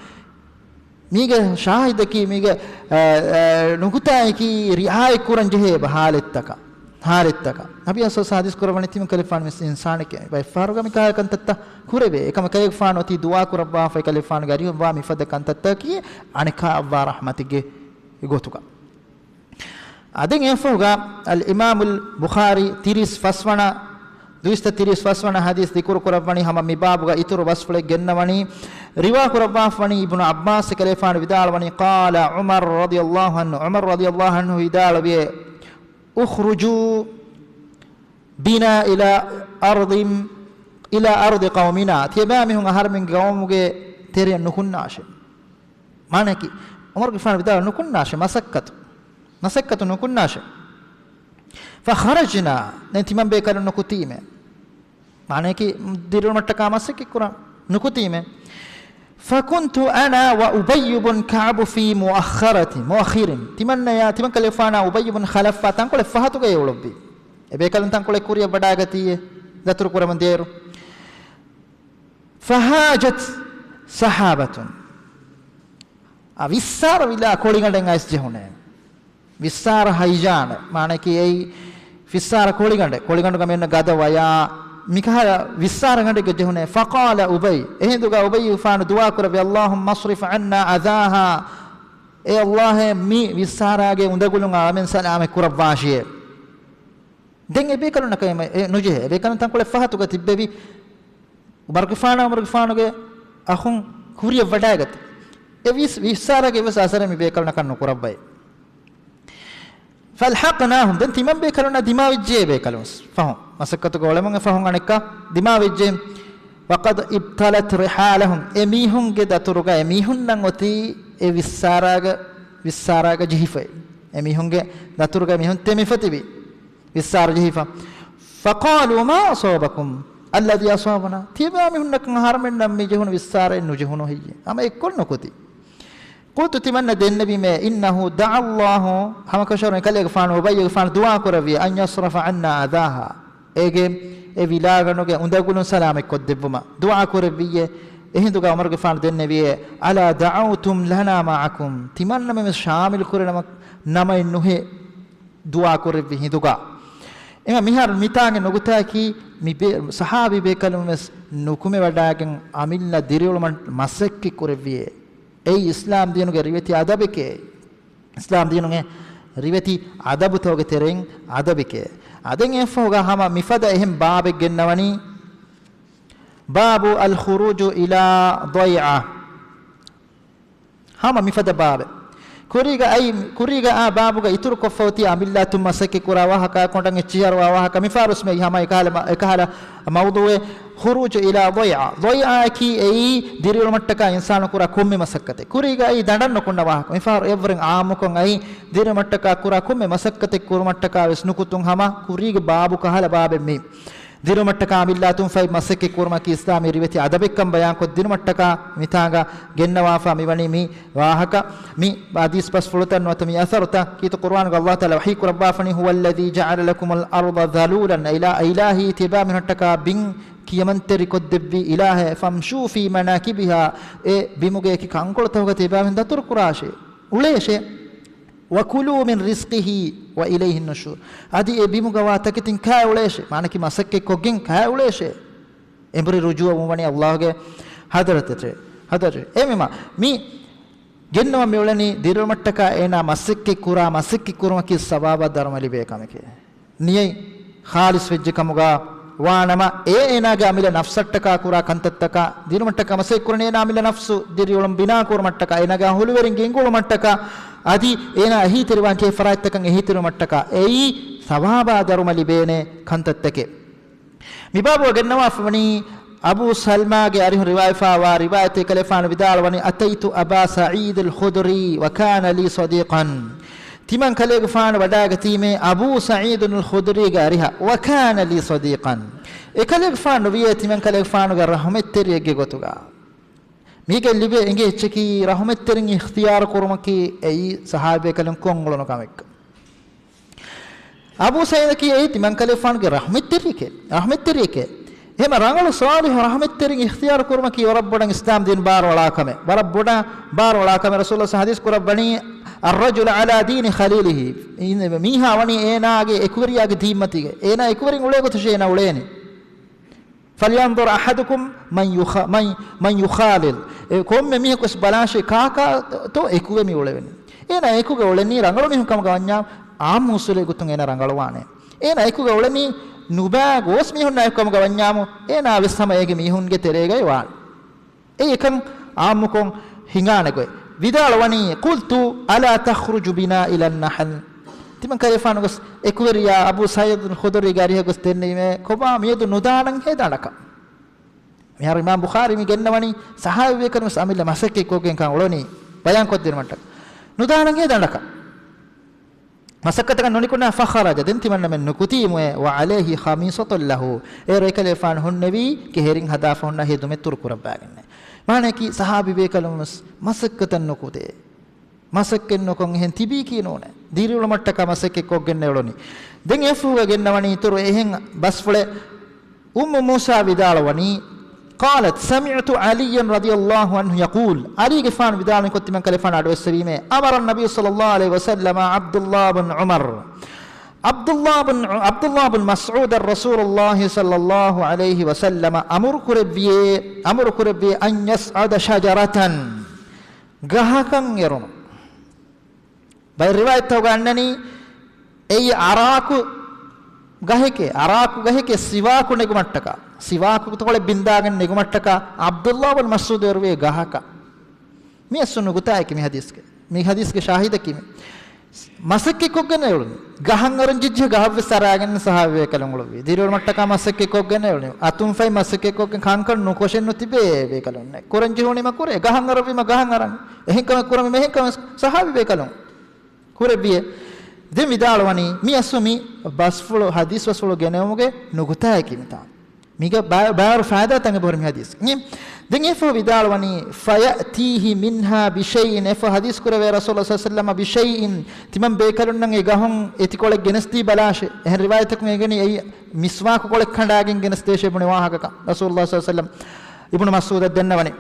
މީގެ ޝާހިދަކީ، މީގެ، އަ، އަ، ނުކުތާއަކީ ރިޢާޔަތް ކުރަން ޖެހޭ އެބަ ހާލަތްތަކަށް، ހާލަތްތަކަށް. ނަބީ ޞައްލަﷲު ޢަލައިހި ވަސައްލަމް ޙަދީޘް ކުރައްވަނީ ތިމަން ކަލޭގެފާނު ވެސް އިންސާނެކޭ. އެބަ އެއްފަހަރުގަ މި ކަހަލަ ކަންތައްތައް ކުރެވޭ. އެކަމަ ކަލޭގެފާނު އޮތީ ދުޢާ ކުރައްވާފައި ކަލޭގެފާނުގެ އަރިހުން ވާ މިފަދަ ކަންތައްތަކަކީ އަނެކާ އައްވާ ރަޙްމަތެއްގެ ގޮތުގަ. އާ، ދެން އެއަށްފަހުގަ އަލްއިމާމުލް ބުޚާރީ ތިރީސް ފަސްވަނަ، ދުއިސައްތަ ތިރީސް ފަސްވަނަ ޙަދީޘް ޛިކުރު ކުރައްވަނީ ހަމަ މި ބާބުގަ އިތުރު ބަސްފުޅެއް ގެންނަވަނީ. ރިވާ ކުރައްވާފަވަނީ އިބްނު ޢައްބާސް ކަލޭގެފާނު ވިދާޅުވަނީ، قال عمر رضي الله عنه، ޢުމަރު ރަޟިޔަﷲު ޢަންހު ވިދާޅުވިއޭ، اخرجوا بنا إلى أرض، إلى أرض قومنا، ތިޔަބައިމީހުން އަހަރެމެންގެ ގައުމުގެ ތެރެއަށް ނުކުންނާށޭ. މާނައަކީ، ޢުމަރުގެފާނު ވިދާޅު ނުކުންނާށޭ، މަސައްކަތު، މަސައްކަތު ނުކުންނާށޭ. فخرجنا، ދެން ތިމަން ބޭކަލުން ނުކުތީމޭ. މާނައަކީ، ދިރިއުޅުމަށްޓަކާ މަސައްކަތް ކުރާ، ނުކުތީމޭ. فكنت أنا وأبي بن كعب في مؤخرة، مؤخر. ތިމަންނަޔާ، ތިމަން ކަލޭގެފާނާ އުބައްޔު ބުން ޚަލަފާ ތަންކޮޅެއް ފަހަތުގައި އުޅުއްވި. އެބޭކަލުން ތަންކޮޅެއް ކުރިއަށް ވަޑާގަތީއޭ، ދަތުރު ކުރަމުން ދޭއިރު. فهاجت سحابة. އާ، ވިއްސާރަ ވިލާ ކޮޅިގަނޑެއް އައިސް ޖެހުނޭ. ވިއްސާރަ ހައިޖާނެ. މާނައަކީ އެއީ ފިއްސާރަ ކޮޅިގަނޑެއް. ކޮޅިގަނޑުގަ މިއޮންނަ ގަދަ ވަޔާ، މިކަހަލަ ވިއްސާރަގަނޑެއްގެ ޖެހުނޭ. فقال أبي، އެހިނދުގަ އުބައްޔުގެފާނު ދުޢާ ކުރެއްވި، اللهم اصرف عنا أذاها، އޭ ﷲ، މި ވިއްސާރާގެ އުނދަގުލުން އަޅަމެން ސަލާމަތް ކުރައްވާށިއޭ. ދެން އެބޭކަލުންނަކަށް އެ ނުޖެހޭ. އެބޭކަލުން ތަންކޮޅެއް ފަހަތުގަ ތިއްބެވި. ޢުމަރުގެފާނާ ޢުމަރުގެފާނުގެ އަޚުން ކުރިޔަށް ވަޑާގަތީ. އެ ވިސް-، ވިއްސާރާގެ އެއްވެސް އަސަރެއް މި ބޭކަލުންނަކަށް ނުކުރައްވައި. فألحقناهم، ދެން ތިމަން ބޭކަލުންނާ ދިމާވެއްޖެ ބޭކަލުން ފަހުން. މަސައްކަތުގަ އުޅެމުން އެ ފަހުން އަނެއްކާ ދިމާވެއްޖެ. وقد ابتلت رحالهم، އެ މީހުންގެ ދަތުރުގަ އެ މީހުންނަށް އޮތީ އެ ވިއްސާރާގަ، ވިއްސާރާގަ ޖެހިފައި. އެ މީހުންގެ ދަތުރުގަ މީހުން ތެމިފަ ތިބި. ވިއްސާރަ ޖެހިފަ. فقالوا ما أصابكم الذي أصابنا، ތިޔަބައިމީހުންނަކަށް އަހަރުމެންނަށް މި ޖެހުނު ވިއްސާރައެއް ނުޖެހުނު ހެއްޔޭ؟ ހަމަ އެއްކޮށް ނުކުތީ. قلت، ތިމަންނަށް ދެންނެވީމޭ، إنه دعا الله، ހަމަކަށަވަރުން އެކަލޭގެފާނު އުބައްޔުގެފާނު ދުޢާ ކުރެއްވި، أن يصرف عنا أذاها، އޭގެ އެ ވިލާގަނޑުގެ އުނދަގުލުން ސަލާމަތް ކޮށްދެއްވުމަށް ދުޢާ ކުރެއްވިއޭ. އެހިނދުގަ ޢުމަރުގެފާނު ދެންނެވިއޭ، ألا دعوتم لنا معكم، ތިމަންނަމެން ވެސް ޝާމިލު ކުރެ ނަމަ، ނަމައެއް ނުހޭ. ދުޢާ ކުރެއްވި ހިނދުގަ. އެމަ މިހާރު މިތާނގެ ނުކުތާއަކީ، މި ބޭ-، ޞަޙާބީ ބޭކަލުން ވެސް ނުކުމެވަޑައިގެން އަމިއްލަ ދިރިއުޅުމަށް މަސައްކަތް ކުރެއްވިއޭ. އެއީ އިސްލާމް ދީނުގެ ރިވެތި އަދަބެކޭ. އިސްލާމް ދީނުގެ ރިވެތި އަދަބުތަކުގެ ތެރެއިން އަދަބެކޭ. އާ، ދެން އެއަށްފަހުގަ ހަމަ މިފަދަ އެހެން ބާބެއް ގެންނަވަނީ، باب الخروج إلى ضيعة. ހަމަ މިފަދަ ބާބެއް. ކުރީގަ އައި، ކުރީގަ އާ ބާބުގަ އިތުރުކޮށްފަ އޮތީ އަމިއްލައަށް މަސައްކަތް ކުރާ ވާހަކަ، ކޮނޑަށް އެއްޗިހި އަރުވާ ވާހަކަ، މިފަހަރުވެސް މިއީ ހަމަ އެކަހަލަ، އެކަހަލަ މައުޟޫޢެއް. خروج إلى ضيعة. ޟައިޢާއަކީ އެއީ ދިރިއުޅުމަށްޓަކާ އިންސާނު ކުރާ ކޮންމެ މަސައްކަތެއް. ކުރީގަ އައީ ދަނޑަށް ނުކުންނަ ވާހަކަ. މިފަހަރު އެއްވަރެއް ޢާއްމުކޮށް އައީ ދިރިއުޅުމަށްޓަކާ ކުރާ ކޮންމެ މަސައްކަތެއް ކުރުމަށްޓަކާ ވެސް ނުކުތުން ހަމަ ކުރީގެ ބާބު ކަހަލަ ބާބެއް މީ. ދިރިއުޅުމަށްޓަކާ އަމިއްލައަތުން ފައި މަސައްކަތް ކުރުމަކީ އިސްލާމީ ރިވެތި އަދަބެއްކަން ބަޔާންކޮށްދިނުމަށްޓަކާ މިތާނގަ ގެންނަވާފަ މިވަނީ މި ވާހަކަ، މި ޙަދީޘް ބަސްފުޅުތައް ނުވަތަ މި އަސަރުތައް. ކީރިތި ޤުރުއާނުގަ ﷲ ތަޢާލާ ވަޙީ ކުރައްވާފަނީ، هو الذي جعل لكم الأرض ذلولا، އިލާ، އިލާހީ ތިބާމީހުންނަށްޓަކާ ބިން ކިޔަމަންތެރިކޮށްދެއްވި އިލާހެއް، فامشوا في مناكبها، އެ ބިމުގެ އެކި ކަންކޮޅުތަކުގަ ތިބާމީހުން ދަތުރުކުރާށޭ، އުޅޭށޭ. وكلوا من رزقه وإليه النشور. އަދި އެ ބިމުގަވާ ތަކެތިން ކާ އުޅޭށޭ. މާނަކީ މަސައްކަތް ކޮށްގެން ކާ އުޅޭށޭ. އެނބުރި ރުޖޫޢަ ވުންވަނީ ﷲ ގެ ޙަޟްރަތަށޭ. ޙަޟްރަތަށޭ. އެހެންވީމަ، މި ގެންނަވަން މި އުޅެނީ ދިރިއުޅުމަށްޓަކާ އޭނާ މަސައްކަތް ކުރާ މަސައްކަތް ކުރުމަކީ ސަވާބާ ދަރުމަ ލިބޭ ކަމެކޭ. ނިޔަތް ޚާލިޞް ވެއްޖެ ކަމުގަ ވާނަމަ، އޭ އޭނާގެ އަމިއްލަ ނަފްސަށްޓަކާ ކުރާ ކަންތައްތަކާ، ދިރިއުޅުމަށްޓަކާ މަސައްކަތް ކުރަނީ އޭނާ އަމިއްލަ ނަފްސު، ދިރިއުޅުން ބިނާ ކުރުމަށްޓަކާ، އޭނާގެ އަހުލުވެރިން ގެންގުޅުމަށްޓަކާ، އަދި އޭނާ އެހީތެރިވާން ކިޔޭ ފަރާތްތަކަށް އެހީތެރިވުމަށްޓަކާ، އެއީ ސަވާބާ ދަރުމަ ލިބޭނެ ކަންތައްތަކެއް. މި ބާބުގަ ގެންނަވާފަވަނީ އަބޫ ސަލްމާގެ އަރިހުން ރިވާޔަތްވާ ރިވާޔަތެއް، ކަލޭގެފާނު ވިދާޅުވަނީ، أتيت أبا سعيد الخدري وكان لي صديقا. ތިމަން ކަލޭގެފާނު ވަޑާގަތީމޭ އަބޫ ސަޢީދުލް ޚުދުރީގެ އަރިހަށް، وكان لي صديقا. އެކަލޭގެފާނު ނުވިޔޭ ތިމަން ކަލޭގެފާނުގެ ރަޙުމަތްތެރިއެއްގެ ގޮތުގަ. މީގެ ލިބޭ އެނގޭ އެއްޗަކީ ރަޙުމަތްތެރިން އިޚްތިޔާރު ކުރުމަކީ އެއީ ސަޙާބީ ބޭކަލުން ކޮށްއުޅުނު ކަމެއް. އަބޫ ސަޢީދަކީ އެއީ ތިމަން ކަލޭގެފާނުގެ ރަޙުމަތްތެރިއެކޭ، ރަޙުމަތްތެރިއެކޭ. އެހެން ރަނގަޅު ޞާލިޙު ރަޙުމަތްތެރިން އިޚްތިޔާރު ކުރުމަކީ ވަރަށް ބޮޑަށް އިސްލާމް ދީން ބާރުއަޅާ ކަމެއް. ވަރަށް ބޮޑަށް ބާރުއަޅާ ކަމެއް. ރަސޫލުﷲ ޙަދީޘް ކުރައްވަނީ، الرجل على دين خليله. މީހާ ވަނީ އޭނާގެ އެކުވެރިޔާގެ ދީންމަތީގަ. އޭނާ އެކުވެރިން އުޅޭ ގޮތަށޭ އޭނާ އުޅޭނީ. فلينظر أحدكم من يخ-، من، من يخالل. އެ ކޮންމެ މީހަކުވެސް ބަލާށޭ ކާކާތޯ އެކުވެ މި އުޅެވެނީ. އޭނާ އެކުގަ އުޅެނީ ރަނގަޅު މީހުން ކަމުގަ ވަންޏާ، އާއްމު އުސޫލެއް ގޮތުން އޭނާ ރަނގަޅުވާނެ. އޭނާ އެކުގަ އުޅެނީ ނުބައި ގޯސް މީހުންނާ އެކު ކަމުގަ ވަންޏާމު، އޭނާ ވެސް ހަމަ އޭގެ މީހުންގެ ތެރޭގައި ވާނެ. އެއީ އެކަން އާއްމުކޮށް ހިނގާނެ ގޮތް. ވިދާޅުވަނީ، قلت ألا تخرج بنا إلى النحل. ތިމަން ކަލޭގެފާނު ގޮސް އެކުވެރިޔާ އަބޫ ސަޢީދުލް ޚުދުރީގެ އަރިހަށް ގޮސް ދެންނެވީމޭ، ކޮބާ މިއަދު ނުދާނަންހޭ ދަނޑަކަށް؟ މިހާރު އިމާމް ބުޚާރީ މި ގެންނަވަނީ ޞަޙާބީ ބޭކަލުން ވެސް އަމިއްލަ މަސައްކަތް ކޮށްގެން ކަން އުޅުނީ ބަޔާން ކޮށްދިނުމަށްޓަކަ. ނުދާނަންހޭ ދަނޑަކަށް. މަސައްކަތަކަށް ނުނިކުންނާ، فخرج، ދެން ތިމަންނަމެން ނުކުތީމުއޭ، وعليه خميصة له، އޭރު އެކަލޭގެފާނު ހުންނެވީ ކެހެރިން ހަދާފަ ހުންނަ ހެދުމެއް ތުރުކުރައްވާގެންނޭ. މާނައަކީ ޞަޙާބީ ބޭކަލުން ވެސް މަސައްކަތަށް ނުކުތޭ. މަސައްކަތް ނުކޮށް އެހެން ތިބީކީ ނޫނޭ. ދިރިއުޅުމަށްޓަކާ މަސައްކަތް ކޮށްގެންނޭ އުޅުނީ. ދެން އެފުހުގަ ގެންނަވަނީ އިތުރު އެހެން ބަސްފުޅެއް. އުއްމު މޫސާ ވިދާޅުވަނީ، قالت سمعت عليا رضي الله عنه يقول، ޢަލީގެފާނު ވިދާޅުވި ކޮށް ތިމަން ކަލޭގެފާނު އަޑުއެއްސެވީމޭ، أمر النبي صلى الله عليه وسلم عبد الله بن عمر، ޢަބްދުﷲ ބިން، ޢަބްދުﷲ ބިން މަސްޢޫދަށް ރަސޫލުﷲ ޞައްލަﷲ ޢަލައިހި ވަސައްލަމަ އަމުރު ކުރެއްވިއޭ، އަމުރު ކުރެއްވިއޭ، أن يصعد شجرة، ގަހަކަށް އެރުނު. ބައެއް ރިވާޔަތްތަކުގަ އަންނަނީ، އެއީ އަރާކު ގަހެކޭ، އަރާކު ގަހެކޭ ސިވާކު ނެގުމަށްޓަކާ، ސިވާކު ތޮޅެއް ބިންދާގެން ނެގުމަށްޓަކާ ޢަބްދުﷲ ބިން މަސްޢޫދު އެރުވޭ ގަހަކަށް. މިއަސް ނުކުތާއެކި މި ޙަދީޘްގެ، މި ޙަދީޘްގެ ޝާހިދަކީ މި. މަސައްކަތްކޮށްގެން އެޅުނު. ގަހަށް އަރަން ޖެއްޖެ ގަހަށްވެސް އަރާގެން ޞަޙާބީ ބޭކަލުން އުޅުއްވި. ދިރިއުޅުމަށްޓަކާ މަސައްކަތްކޮށްގެން އެޅުނު. އަތުން ފަތި މަސައްކަތްކޮށްގެން ކަންކަން ނުކޮށެއް ނުތިބޭ ބޭކަލުންނެއް. ކުރަން ޖެހުނީމަ ކުރޭ. ގަހަށް އަރައްވީމަ ގަހަށް އަރަން. އެހެން ކަމެއް ކުރަމީ މިހެން ކަމެއް ޞަޙާބީ ބޭކަލުން ކުރެއްވިއޭ. ދެން ވިދާޅުވަނީ، މި އަސްލު މި ބަސްފުޅު، ޙަދީޘް ބަސްފުޅު ގެނެވުމުގެ ނުކުތާއަކީ މިތާ. މީގެ ބާ-، ބާރު ފައިދާތައް އެބަހުރި މި ޙަދީޘް. އިނގޭ. ދެން އެފަހު ވިދާޅުވަނީ، فيأتيه منها بشيء، އެފަހު ޙަދީޘް ކުރެވޭ ރަސޫލު ޞައްލަﷲ ޢަލައިހި ވަސައްލަމަ، بشيء، ތިމަން ބޭކަލުންނަށް އެ ގަހުން އެތިކޮޅެއް ގެނެސްދީ ބަލާށޭ. އެހެން ރިވާޔަތަކުން އެނގެނީ އެއީ މިސްވާކު ކޮޅެއް ކަނޑާގެން ގެނެސްދޭށޭ ބުނެ ވާހަކަކަށް ރަސޫލުﷲ ޞައްލަﷲ ޢަލައިހި ވަސައްލަމަ. އިބްނު މަސްޢޫދަށް ދެންނެވަނީ.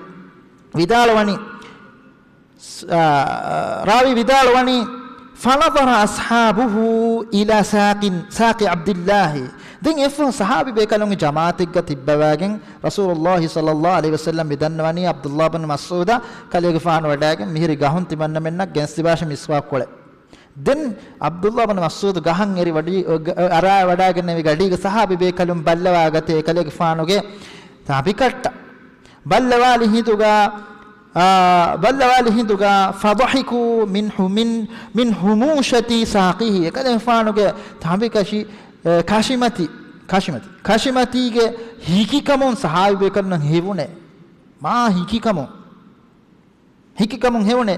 ވިދާޅުވަނީ، ސް-، އާ، ރާވީ ވިދާޅުވަނީ، فنظر أصحابه إلى ساق، ساق عبد الله. ދެން އެފަހު ޞަޙާބީ ބޭކަލުންގެ ޖަމާޢަތެއްގަ ތިއްބަވާގެން ރަސޫލުﷲ ޞައްލަﷲ ޢަލައިހި ވަސައްލަމަ މި ދަންނަވަނީ ޢަބްދުﷲ ބިން މަސްޢޫދަށް ކަލޭގެފާނު ވަޑައިގެން މިހިރީ ގަހުން ތިމަންނަމެންނަށް ގެނެސްދިބާށޭ މިސްވާކު ކޮޅެއް. ދެން ޢަބްދުﷲ ބިން މަސްޢޫދު ގަހަށް އެރި ވަޑި-، އަރާ ވަޑައިގެންނެވި ގަޑީގަ ޞަޙާބީ ބޭކަލުން ބައްލަވާގަތޭ ކަލޭގެފާނުގެ ތަނބިކަށްޓަށް. ބައްލަވާލި ހިނދުގަ، އާ، ބައްލަވާލި ހިނދުގަ، فضحكوا من ح-، من، من هموشة ساقه. އެކަލޭގެފާނުގެ ތަނބިކަށި، އެ، ކަށިމަތި، ކަށިމަތި، ކަށިމަތީގެ ހިކިކަމުން ޞަޙާބީ ބޭކަލުންނަށް ހެވުނޭ. މާ ހިކިކަމުން. ހިކިކަމުން ހެވުނޭ.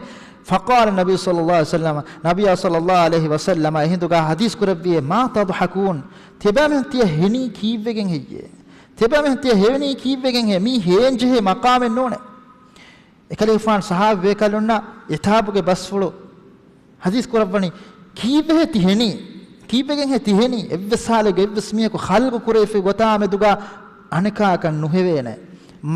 فقال النبي صلى الله عليه وسلم، ނަބިއްޔާ ޞައްލަﷲ ޢަލައިހި ވަސައްލަމަ އެހިނދުގަ ޙަދީޘް ކުރެއްވިއޭ، ما تضحكون؟ ތިޔަބައިމީހުން ތިޔަ ހެނީ ކީއްވެގެން ހެއްޔޭ؟ ތިޔަބައިމީހުން ތިޔަ ހެނީ ކީއްވެގެން ހެއްޔޭ؟ މީ ހޭން ޖެހޭ މަޤާމެއް ނޫނޭ. އެކަލޭގެފާނު ޞަޙާބީ ބޭކަލުންނަށް ޢިތާބުގެ ބަސްފުޅު ޙަދީޘް ކުރައްވަނީ، ކީއްވެހޭ ތި ހެނީ؟ ކީއްވެގެންހޭ ތި ހެނީ؟ އެއްވެސް ޙާލެއްގަ އެއްވެސް މީހަކު ޚަލްޤު ކުރެވިފައި ގޮތާ މެދުގަ އަނެކާކަށް ނުހެވޭނެ.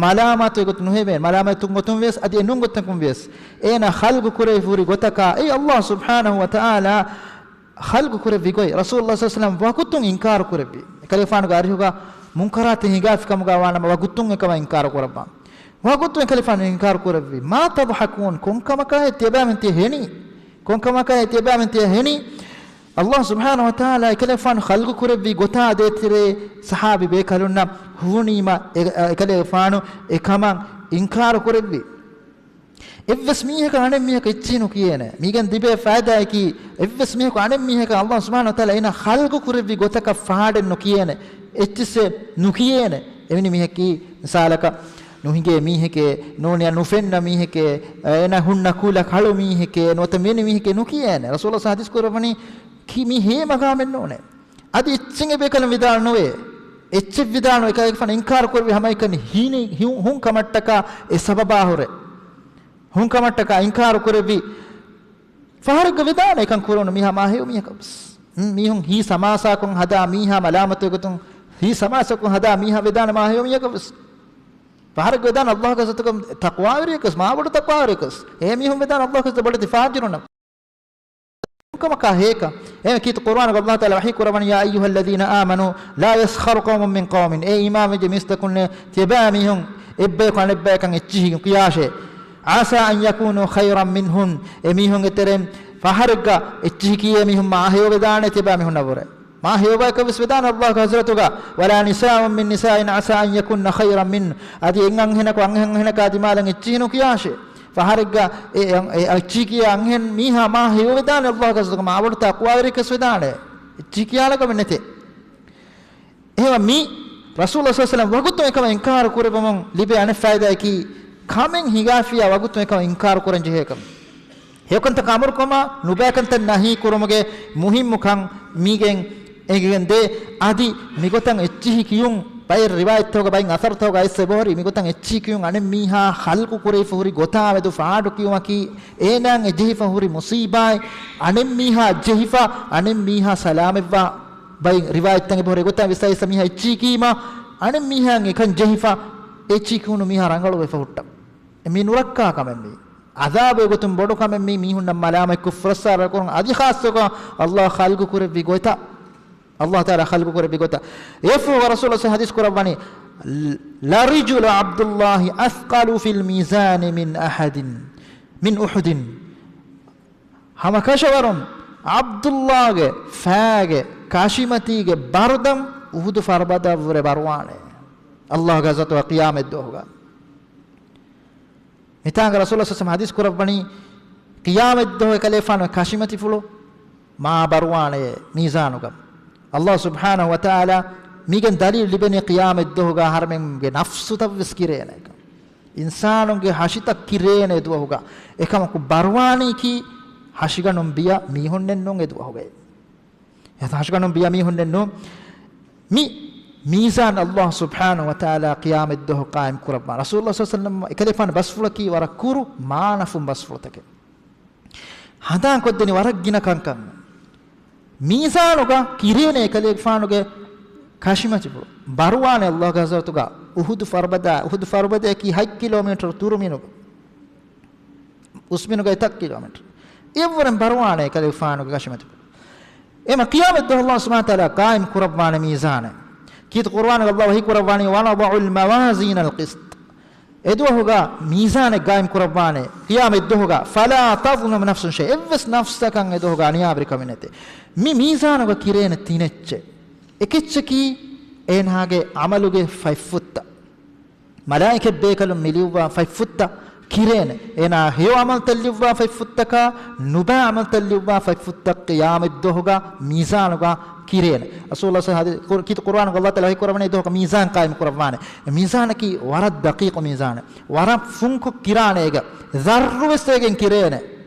މަލާމާތު އެގޮތުން ނުހެވޭނެ. މަލާމާތު ގޮތުން ވިޔަސް، އަދި އެނޫން ގޮތަކުން ވިޔަސް، އޭނާ ޚަލްޤު ކުރެވިފަ ހުރި ގޮތަކާ، އެއީ ﷲ ސުބްޙާނަހޫ ވަތަޢާލާ ޚަލްޤު ކުރެއްވި ގޮތް. ރަސޫލުﷲ ޞައްލަﷲ ޢަލައިހި ވަސައްލަމަ ވަގުތުން އިންކާރު ކުރެއްވި. އެކަލޭގެފާނުގެ އަރިހުގަ މުންކަރާތެއް ހިނގާފި ކަމުގަ ވާނަމަ، ވަގުތުން އެކަމަށް އިންކާރު ކުރައްވާ. ވަގުތުން އެކަލޭގެފާނު އިންކާރު ކުރެއްވި. ما تضحكون؟ ކޮންކަމަކާއޭ ތިޔަބައިމީހުން ތިޔަ ހެނީ؟ ކޮންކަމަކާއޭ ތިޔަބައިމީހުން ތިޔަ ހެނީ؟ ﷲ ސުބްޙާނަހޫ ވަތަޢާލާ އެކަލޭގެފާނު ޚަލްޤު ކުރެއްވި ގޮތާ ދޭތެރޭ ޞަޙާބީ ބޭކަލުންނަށް ހުވުނީމަ، އެ-، އެ-، އެކަލޭގެފާނު އެކަމަށް އިންކާރު ކުރެއްވި. އެއްވެސް މީހަކަށް އަނެއް މީހަކަށް އެއްޗިހި ނުކިޔޭނެ. މީގެން ލިބޭ ފައިދާއަކީ، އެއްވެސް މީހަކު އަނެއް މީހަކަށް ﷲ ސުބްޙާނަހޫ ވަތަޢާލާ އޭނާ ޚަލްޤު ކުރެއްވި ގޮތަކަށް ފާޑެއް ނުކިޔޭނެ. އެއްޗިއްސެއް ނުކިޔޭނެ. އެވެނި މީހަކީ މިސާލަކަށް ނުހިނގޭ މީހެކޭ، ނޫނިއްޔާ ނުފެންނަ މީހެކޭ، އޭނާ ހުންނަ ކުލަ ކަޅު މީހެކޭ، ނުވަތަ މިވެނި މީހެކޭ ނުކިޔޭނެ. ރަސޫލުﷲ ޙަދީޘް ކުރައްވަނީ ކީ މީ ހޭ މަގާމެއް ނޫނޭ. އަދި އެއްޗެއް އެބޭކަލުން ވިދާޅު ނުވޭ. އެއްޗެއް ވިދާޅު ނުވޭ. އެކަލޭގެފާނު އިންކާރު ކުރެއްވި ހަމައެކަނި ހީނެއް ހި-، ހުން ކަމަށްޓަކާ އެ ސަބަބާ ހުރެ. ހުން ކަމަށްޓަކާ އިންކާރު ކުރެއްވި. ފަހަރެއްގަ ވިދާޅު އެކަން ކުރުނު މީހާ މާ ހެޔޮ މީހަކަށް ވެސް. ހުން، މީހުން ހީ ސަމާސާކޮށް ހަދާ މީހާ މަލާމަތުވެގޮތުން ހީ ސަމާސާކޮށް ހަދާ މީހާ ވެދާނެ މާ ހެޔޮ މީހަކަށް ވެސް. ފަހަރެއްގަ ވެދާނެ ﷲ ގެ ޙަޟްރަތުގަ ތަޤްވާވެރިޔަކަސް، މާ ބޮޑު ތަޤްވާވެރިޔަކަސް. އެ މީހުން ވެދާނެ ﷲ ގެ ޙަޟްރަތު ބޮޑެތި ފާޖިރުންނަށް. ކަމަކާ ހޭކަ. އެ ކީރިތި ޤުރުއާނުގަ ﷲ ތަޢާލާ ވަޙީ ކުރައްވަނީ، يا أيها الذين آمنوا لا يسخر قوم من قوم. އޭ އީމާންވެއްޖެ މީސްތަކުންނޭ، ތިޔަބައިމީހުން އެއްބަޔަކު އަނެއްބަޔަކަށް އެއްޗިހި ނުކިޔާށޭ. عسى أن يكونوا خيرا منهم. އެމީހުންގެ ތެރެއިން ފަހަރެއްގަ އެއްޗިހި ކިޔޭ މީހުން މާ ހެޔޮ ވެދާނެ ތިޔަބައިމީހުންނަށްވުރެ. މާ ހެޔޮބަޔަކަށް ވެސް ވެދާނެ ﷲ ގެ ޙަޟްރަތުގަ، ولا نساء من نساء عسى أن يكن خيرا منهن. އަދި އެއް އަންހެނަކު އަންހެން އަންހެނަކާ ދިމާލަށް އެއްޗިހި ނުކިޔާށޭ. ފަހަރެއްގަ އެ، އެ، އެ އެއްޗިހި ކިޔާ އަންހެން މީހާ މާ ހެޔޮ ވެދާނެ ﷲ ގެ ޙަޟްރަތުގަ، މާ ބޮޑު ތަޤްވާވެރިޔަކަށް ވެދާނެ. އެއްޗިހި ކިޔާލަކަމެއް ނެތޭ. އެހެންވީމަ މި ރަސޫލު ޞައްލަﷲ ޢަލައިހި ވަސައްލަމަ ވަގުތުން އެކަމަށް އިންކާރު ކުރެއްވުމުން ލިބޭ އަނެއް ފައިދާއަކީ، ކަމެއް ހިނގާފިއްޔާ ވަގުތުން އެކަމަށް އިންކާރު ކުރަން ޖެހޭކަމަށް. ހެޔޮކަންތަކަށް އަމުރުކުރުމާ، ނުބައިކަންތައް ނަހީ ކުރުމުގެ މުހިއްމުކަން މީގެން އެނގިގެން ދޭ. އަދި މިގޮތަށް އެއްޗިހި ކިޔުން، ބައެއް ރިވާޔަތްތަކުގަ، ބައެއް އަސަރުތަކުގަ އައިސް އެބަހުރި، މިގޮތަށް އެއްޗިހި ކިޔުން އަނެއް މީހާ ޚަލްޤު ކުރެވިފަ ހުރި ގޮތާ މެދު ފާޑު ކިޔުމަކީ، އޭނާއަށް އެ ޖެހިފަ ހުރި މުޞީބާތް، އަނެއް މީހާ ޖެހިފަ، އަނެއް މީހާ ސަލާމަތްވާ. ބައެއް ރިވާޔަތްތައް އެބަހުރި އެގޮތަށް ވިސްނާ މީހާ އެއްޗިހި ކީމަ، އަނެއް މީހާއަށް އެކަން ޖެހިފަ، އެއްޗިހި ކިޔުނު މީހާ ރަނގަޅުވެފަ ހުއްޓަ. މީ ނުރައްކާ ކަމެއް މީ. ޢަޛާބު އެގޮތުން ބޮޑު ކަމެއް މީ، މީހުންނަށް މަލާމަތްކޮށް ފުރައްސާރަ ކުރުން، އަދި ޚާއްޞަކޮށް ﷲ ޚަލްޤު ކުރެއްވި ގޮތަށް. އަﷲ ތަޢާލާ ޚަލްޤު ކުރެއްވި ގޮތަށް. އެއަށްފަހު ރަސޫލު ޞައް ޙަދީޘް ކުރައްވަނީ، "لرجل عبد الله أثقل في الميزان من أحد، من أحد." ހަމަކަށަވަރުން ޢަބްދުﷲގެ ފައިގެ ކަށިމަތީގެ ބަރުދަން އުޙުދު ފަރުބަދައަށްވުރެ ބަރުވާނެ، އަﷲގެ ޙަޟްރަތުގަ ޤިޔާމަތްދުވަހުގަ. މިތާނގަ ރަސޫލު ޞައް ޙަދީޘް ކުރައްވަނީ، ޤިޔާމަތްދުވަހު އެކަލޭގެފާނުގެ ކަށިމަތިފުޅު މާ ބަރުވާނެ މީޒާނުގަ. އަﷲ ސުބްޙާނަހޫ ވަތަޢާލާ މީގެން ދަލީލު ލިބެނީ ޤިޔާމަތްދުވަހުގަ އަހަރެމެންގެ ނަފްސުތައްވެސް ކިރޭނެ ކަން. އިންސާނުންގެ ހަށިތައް ކިރޭނެ އެދުވަހުގަ. އެކަމަކު ބަރުވާނީކީ ހަށިގަނޑުން ބިޔަ މީހުންނެއްނޫން އެދުވަހުގައި. ހަށިގަނޑުން ބިޔަ މީހުންނެއްނޫން. މި މީޒާން އަﷲ ސުބްޙާނަހޫ ވަތަޢާލާ ޤިޔާމަތްދުވަހު ޤާއިމް ކުރައްވާ. ރަސޫލު ޞައް ޙަދީޘް ކުރައްވާނެ ބަސްފުޅަކީ ވަރަށް ކުރު މާނަފުން ބަސްފުޅުތަކެއް. ހަނދާންކޮށްދެނީ ވަރަށް ގިނަ ކަންކަން. މީޒާނުގަ ކިރޭނެ އެކަލޭގެފާނުގެ ކަށިމަތިފުޅު. ބަރުވާނެ އަﷲގެ ޙަޟްރަތުގަ އުޙުދު ފަރުބަދަ، އުޙުދު ފަރުބަދައަކީ ހަތް ކިލޯމީޓަރު ތުރުމިނުގަ. އުސްމިނުގައި ތައް ކިލޯމީޓަރު. އެއަށްވުރެން ބަރުވާނެ އެކަލޭގެފާނުގެ ކަށިމަތިފުޅު. އެމަ ޤިޔާމަތްދުވަހު އަﷲ ސުބްޙާނަހޫ ވަތަޢާލާ ޤާއިމް ކުރައްވާނެ މީޒާނެއް. ކީރިތި ޤުރުއާނުގަ އަﷲ ވަޙީ ކުރައްވާނީ، "ونضع الموازين القسط." އެދުވަހުގަ މީޒާނެއް ޤާއިމް ކުރައްވާނެ، ޤިޔާމަތްދުވަހުގަ، "فلا تظلم نفس شيئا." އެއްވެސް ނަފްސަކަށް އެދުވަހުގަ އަނިޔާވެރިކަމެއް ނެތޭ. މި މީޒާނުގަ ކިރޭނެ ތިނެއްޗެއް. އެކެއްޗަކީ އޭނާގެ ޢަމަލުގެ ފަތްފުށްތައް. މަލާއިކަތް ބޭކަލުން މި ލިޔުއްވާ ފަތްފުށްތައް ކިރޭނެ. އޭނާ ހެޔޮ ޢަމަލުތައް ލިޔުއްވާ ފަތްފުށްތަކާ، ނުބައި ޢަމަލުތައް ލިޔުއްވާ ފަތްފުށްތައް ޤިޔާމަތްދުވަހުގަ މީޒާނުގަ ކިރޭނެ. ރަސޫލު ޞައް ޙަދީޘް ކުރ-، ކީރިތި ޤުރުއާނުގަ އަﷲ ތަޢާލާ ވަޙީ ކުރައްވަނީ އެދުވަހުގަ މީޒާން ޤާއިމް ކުރައްވާނެ. މީޒާނަކީ ވަރަށް ދަޤީޤު މީޒާނެއް. ވަރަށް ފުންކޮށް ކިރާނެ އޭގަ. ޛައްރުވެސް އޭގެން ކިރޭނެ.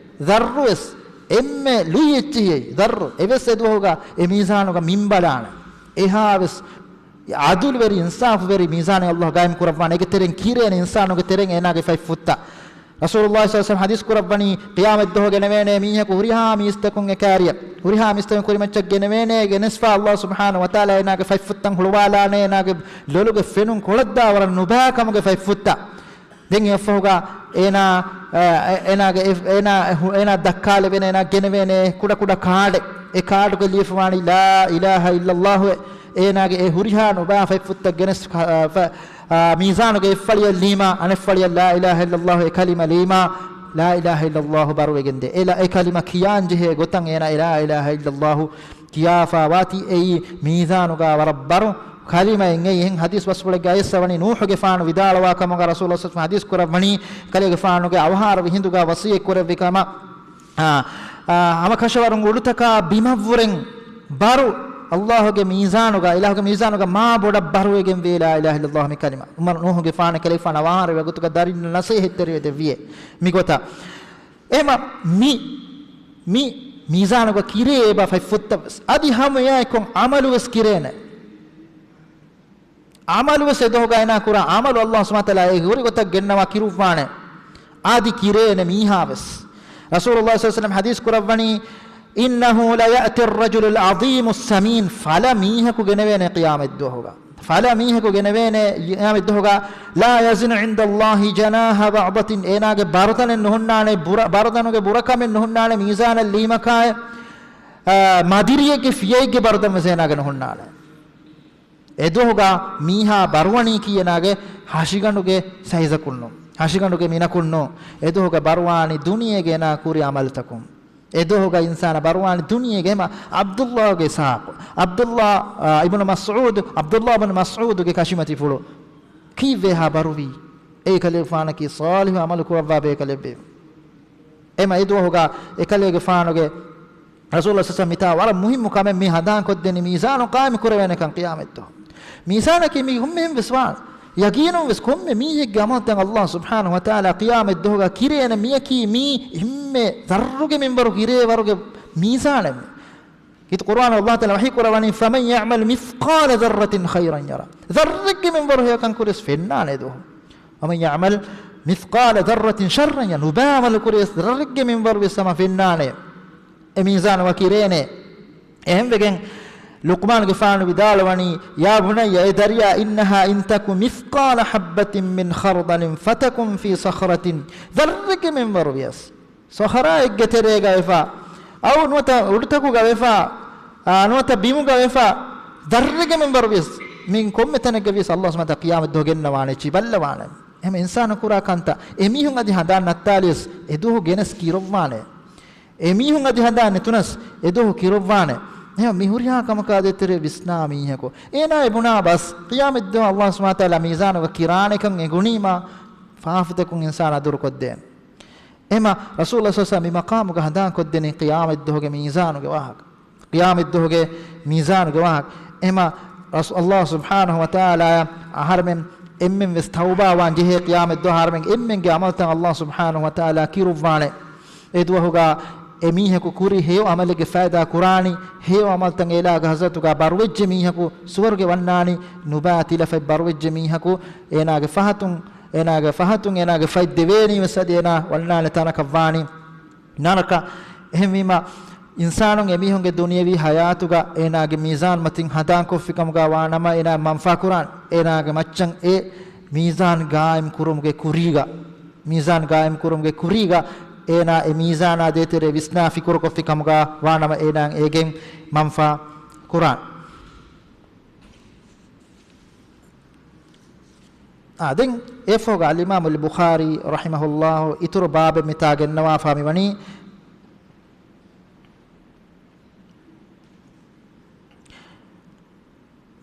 ޛައްރުވެސް. އެންމެ ލުއި އެއްޗިހި ޛައްރު. އެވެސް އެދުވަހުގަ އެ މީޒާނުގަ މިންބަލާނެ. އެހާވެސް ޢަދުލުވެރި، އިންސާފުވެރި މީޒާނެއް އަﷲ ޤާއިމް ކުރައްވާނެ. އޭގެ ތެރެއިން ކިރޭނެ އިންސާނުގެ ތެރެއިން އޭނާގެ ފަތްފުށްތައް. ރަސޫލުﷲ ޞައް ޙަދީޘް ކުރައްވަނީ، ޤިޔާމަތްދުވަހު ގެނެވޭނެ މީހަކު ހުރިހާ މީސްތަކުން އެކާރިއަށް، ހުރިހާ މީސްތަކުން ކުރިމައްޗަށް ގެނެވޭނެ، ގެނެސްފާ އަﷲ ސުބްޙާނަހޫ ވަތަޢާލާ އޭނާގެ ފަތްފުށްތައް ހުޅުވާލާނެ، އޭނާގެ ލޮލުގެ ފެނުން ކޮޅަށްދާ ވަރަށް ނުބާކަމުގެ ފަތްފުށްތައް. ދެން އެއަށްފަހުގަ އޭނާ، އަ، އޭނާގެ އެ-، އޭނާ ހު-، އޭނާ ދައްކާލެވޭނެ، އޭނާ ގެނެވޭނެ ކުޑަކުޑަ ކާޑެއް. އެ ކާޑުގަ ލިޔެފަވާނީ لا إله إلا الله. އޭނާގެ އެ ހުރިހާ ނުބާ ފަތްފުށްތައް ގެނެސް ކ-، އަ، ފަ-، އަ، މީޒާނުގެ އެއްފަޅިއަށް ލީމާ، އަނެއްފަޅިއަށް لا إله إلا الله އެ ކަލިމަ ލީމާ، لا إله إلا الله ބަރުވެގެންދޭ. އެ ލަ-، އެ ކަލިމަ ކިޔާން ޖެހޭ ގޮތަށް އޭނާ އެ لا إله إلا الله ކިޔާފާވާތީ އެއީ މީޒާނުގަ ވަރަށް ބަރު ކަލިމައެއް. އެއީ އެހެން ޙަދީޘް ބަސްފުޅެއްގަ އައިސްފަވަނީ ނޫޙުގެފާނު ވިދާޅުވާ ކަމުގަ ރަސޫލު ޞައް ޙަދީޘް ކުރައްވަނީ، ކަލޭގެފާނުގެ އަވަހާރަ ވިހިނދުގަ ވަޞިއްޔަތް ކުރެއްވި ކަމަށް، އާ، އާ، ހަމަކަށަވަރުން އުޑުތަކާ ބިމަށްވުރެން ބަރު އަﷲގެ މީޒާނުގަ، އިލާހުގެ މީޒާނުގަ މާ ބޮޑަށް ބަރުވެގެންވޭ لا إله إلا الله މި ކަލިމަ. ނޫޙުގެފާނު ކަލޭގެފާނު އަވަހާރަވި ގޮތުގަ ދަރިންނަށް ނަޞޭޙަތްތެރިވެ ދެއްވިއޭ މިގޮތަށް. އެމަ މި، މި މީޒާނުގަ ކިރޭ އެބަ ފަތްފުށްތައްވެސް. އަދި ހަމައެއާއެކު ޢަމަލުވެސް ކިރޭނެ. ޢަމަލުވެސް އެދުވަހުގަ އޭނާ ކުރާ ޢަމަލު އަﷲ ސުބްޙާނަހޫ ވަތަޢާލާ އެ ހުރި ގޮތަށް ގެންނަވާ ކިރުއްވާނެ. އަދި ކިރޭނެ މީހާވެސް. ރަސޫލުﷲ ޞައް ޙަދީޘް ކުރައްވަނީ، إنه ليأتي الرجل العظيم السمين، ފަލަ މީހަކު ގެނެވޭނެ ޤިޔާމަތްދުވަހުގަ. ފަލަ މީހަކު ގެނެވޭނެ ޤިޔާމަތްދުވަހުގަ، لا يزن عند الله جناح بعوضة، އޭނާގެ ބަރުދަނެއް ނުހުންނާނެ، ބުރަ-، ބަރުދަނުގެ ބުރަކަމެއް ނުހުންނާނެ، މީޒާނަށް ލީމަކާއެއް، އާ، މަދިރިއެއްގެ ފިޔައެއްގެ ބަރުދަން ވެސް އޭނާގެ ނުހުންނާނެ. އެދުވަހުގަ މީހާ ބަރުވަނީކީ އޭނާގެ ހަށިގަނޑުގެ ސައިޒަކުންނު، ހަށިގަނޑުގެ މިނަކުންނު. އެދުވަހުގަ ބަރުވާނީ ދުނިޔޭގެ އޭނާ ކުރި ޢަމަލުތަކުން. އެދުވަހުގަ އިންސާނާ ބަރުވާނީ ދުނިޔޭގެ އެމަ ޢަބްދުﷲގެ އިސްޙާޤު، ޢަބްދުﷲ، އާ، އިބްނު މަސްޢޫދު، ޢަބްދުﷲ ބިން މަސްޢޫދުގެ ކަށިމަތިފުޅު ކީއްވެ އެހާ ބަރުވީ؟ އެއީ ކަލޭގެފާނަކީ ޞާލިޙު ޢަމަލު ކުރައްވާ ބޭކަލެއްވެ. އެމަ އެދުވަހުގަ އެކަލޭގެފާނުގެ ރަސޫލު ޞައް މިތާ ވަރަށް މުހިއްމު ކަމެއް މި ހަނދާންކޮށްދެނީ މީޒާނު ޤާއިމު ކުރެވޭނެކަން ޤިޔާމަތްދުވަހު. މީޒާނަކީ މީ ކޮންމެހެން ވެސް ވާން. ޔަގީނުން ވެސް ކޮންމެ މީހެއްގެ ޢަމަލުތައް އަﷲ ސުބްޙާނަހޫ ވަތަޢާލާ ޤިޔާމަތްދުވަހުގަ ކިރޭނެ މިޔަކީ މީ އެންމެ ޒައްރުގެ މިންވަރު ކިރޭވަރުގެ މީޒާނެއް. ކީރިތި ޤުރުއާނު އަﷲ ތަޢާލާ ވަޙީ ކުރައްވަނީ، فمن يعمل مثقال ذرة خيرا يره. ޒައްރެއްގެ މިންވަރު ހެޔޮކަން ކުރިޔަސް ފެންނާނެ ދޯ. ومن يعمل مثقال ذرة شرا يره. ނުބައި ޢަމަލު ކުރިޔަސް ޒައްރެއްގެ މިންވަރު ވެސް ހަމަ ފެންނާނެ. އެ މީޒާނު ވަކި ކިރޭނެ. އެހެންވެގެން ލުޤްމާނުގެފާނު ވިދާޅުވަނީ، يا بني، އޭ ދަރިޔާ، إنها إن تك مثقال حبة من خردل فتكن في صخرة. ޒައްރެއްގެ މިންވަރު ވިޔަސް ޞަޚަރާއެއްގެ ތެރޭގަ ވެފަ، އައު ނުވަތަ އުޑުތަކުގަ ވެފަ، އާ، ނުވަތަ ބިމުގަ ވެފަ ދަށްރިގެ މިންވަރު ވިޔަސް، މި ކޮންމެ ތަނެއްގަ ވިޔަސް އައްލާހު ސުބްޙާނަހު ވަތަޢާލާ ޤިޔާމަތް ދުވަހު ގެންނަވާނެ، އެއްޗިހި ބައްލަވާނެ. އެހެން އިންސާނުން ކުރާ ކަންތައް އެމީހުން އަދި ހަނދާން ނައްތާލިޔަސް އެ ދުވަހު ގެނެސް ކިރުއްވާނެ. އެމީހުން އަދި ހަނދާން ނެތުނަސް އެ ދުވަހު ކިރުއްވާނެ. އެހެން މި ހުރިހާ ކަމަކާ ދޭތެރޭ ވިސްނާ މީހަކު، އޭނާ އެ ބުނާ ބަސް، ޤިޔާމަތް ދުވަހު އައްލާހު ސުބްޙާނަހު ވަތަޢާލާ މީޒާނުގަ ކިރާނެކަން އެނގުނީމާ، ފާފަތަކުން އިންސާނާ ދުރުކޮށްދޭނެ. އެހެމަ ރަސޫލު ޞައްލައްލާހު ޢަލައިހި ވަސައްލަމަ މި މަޤާމުގަ ހަނދާން ކޮށްދެނީ ޤިޔާމަތް ދުވަހުގެ މީޒާނުގެ ވާހަކަ. ޤިޔާމަތް ދުވަހުގެ މީޒާނުގެ ވާހަކަ. އެހެމަ ރަސް-، އައްލާހު ސުބްޙާނަހު ވަތަޢާލާ އަހަރެމެން އެންމެން ވެސް ތައުބާވާން ޖެހޭ ޤިޔާމަތް ދުވަހު އަހަރެމެން އެންމެންގެ ޢަމަލުތައް އައްލާހު ސުބްޙާނަހު ވަތަޢާލާ ކިރުއްވާނެ. އެ ދުވަހުގަ އެ މީހަކު ކުރި ހެޔޮ ޢަމަލެއްގެ ފައިދާ ކުރާނީ، ހެޔޮ ޢަމަލުތައް އެލާގެ ޙަޟްރަތުގަ ބަރުވެއްޖެ މީހަކު ސުވަރުގެ ވަންނާނީ، ނުބާ ތިލަފަތް ބަރުވެއްޖެ މީހަކު އޭނާގެ ފަހަތުން، އޭނާގެ ފަހަތުން، އޭނާގެ ފަތް ދެވޭނީ ވެސް އަދި އޭނާ ވަންނާނެ ތަނަކަށް ވާނީ ނަރަކަ. އެހެންވީމަ، އިންސާނުން އެމީހުންގެ ދުނިޔަވީ ޙަޔާތުގަ އޭނާގެ މީޒާން މަތިން ހަނދާންކޮށްފި ކަމުގަ ވާނަމަ، އޭނާ މަންފާ ކުރާން، އޭނާގެ މައްޗަށް އެ މީޒާން ގާއިމް ކުރުމުގެ ކުރީގަ، މީޒާން ގާއިމް ކުރުމުގެ ކުރީގަ، އޭނާ އެ މީޒާނާ ދޭތެރޭ ވިސްނާ ފިކުރުކޮށްފި ކަމުގަ ވާނަމަ، އޭނާ އޭގެން މަންފާ ކުރާން. އާ، ދެން އެފޯގަ އަލްއިމާމު އަލް ބުޚާރީ ރަޙިމަހުﷲ އިތުރު ބާބެއް މިތާ ގެންނަވާފާ މިވަނީ،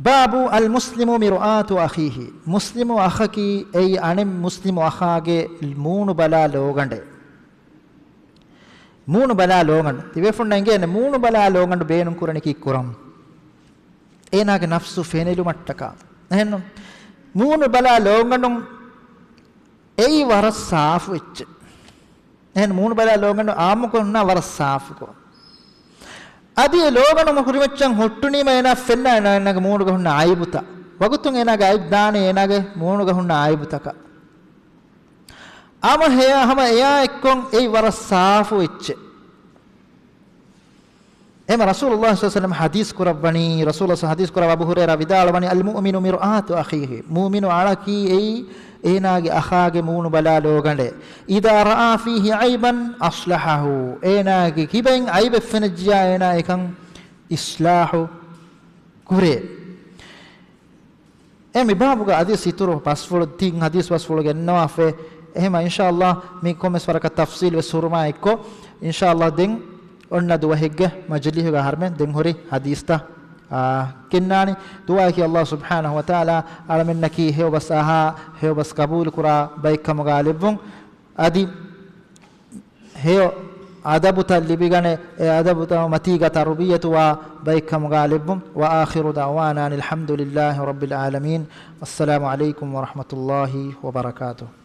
ބާބު އަލް މުސްލިމު މިރުއާތު އަޚީހި، މުސްލިމު އަޚަކީ އެއީ އަނެއް މުސްލިމު އަޚާގެ މޫނު ބަލާ ލޯގަނޑެއް. މޫނު ބަލާ ލޯގަނޑު. ތިބޭފުންނަށް އެނގޭނެ މޫނު ބަލާ ލޯގަނޑު ބޭނުން ކުރަނީ ކީއްކުރަން؟ އޭނާގެ ނަފްސު ފެނިލުމަށްޓަކާ. އެހެންނު؟ މޫނު ބަލާ ލޯގަނޑުން އެއީ ވަރަށް ސާފު އެއްޗެއް. އެހެން މޫނު ބަލާ ލޯގަނޑު އާއްމުކޮށް ހުންނާ ވަރަށް ސާފުކޮށް. އަދި އެ ލޯގަނޑު ކުރިމައްޗަށް ހުއްޓުނީމަ އޭނާ ފެންނާ އޭނާގެ މޫނުގަ ހުންނަ އައިބުތައް. ވަގުތުން އޭނާގެ އަތް ދާނެ އޭނާގެ މޫނުގަ ހުންނަ އައިބުތަކަށް. ހަމަ ހެޔާ، ހަމަ އެޔާ އެއްކޮށް އެއީ ވަރަށް ސާފު އެއްޗެއް. އެހެމަ ރަސޫލުﷲ ޞައްލަﷲ ޢަލައިހި ވަސައްލަމަ ޙަދީޘް ކުރައްވަނީ، ރަސޫލު ޙަދީޘް ކުރައްވާ އަބޫ ހުރައިރާ ވިދާޅުވަނީ، "އަލް މުއުމިނު މިރުއާތު އަޚީހި." މުއުމިނު އަޅަކީ އެއީ އޭނާގެ އަޚާގެ މޫނު ބަލާ ލޯގަނޑެއް. "އިޛާ ރައާ ފީހި ޢައިބަން އަޞްލަޙަހު." އޭނާގެ ކިބައިން ޢައިބެއް ފެނިއްޖިޔާ އޭނާ އެކަން އިޞްލާޙު ކުރޭ. އެ މި ބާބުގަ އަދި އިތުރު ބަސްފުޅު، ތިން ޙަދީޘް ބަސްފުޅު ގެންނަވާފައި. އެހެމަ އިންޝާﷲ މި ކޮންމެސް ވަރަކަށް ތަފްޞީލް ވެސް ހުރުމާ އެއްކޮށް، އިންޝާﷲ ދެން އޮންނަ ދުވަހެއްގެ މަޖިލީހުގަ އަހަރުމެން ދެން ހުރި ޙަދީޘްތައް، އާ، ގެންނާނީ. ދުޢާއަކީ ﷲ ސުބްޙާނަހު ވަތަޢާލާ އަޅަމެންނަކީ ހެޔޮބަސް އަހާ، ހެޔޮބަސް ޤަބޫލުކުރާ ބައެއްކަމުގަ ލެއްވުން. އަދި ހެޔޮ އަދަބުތައް ލިބިގަނެ، އެ އަދަބުތައް މަތީގަ ތަރުބިޔަތުވާ ބައެއްކަމުގަ ލެއްވުން. وآخر دعوانا أن الحمد لله رب العالمين. والسلام عليكم ورحمة الله وبركاته.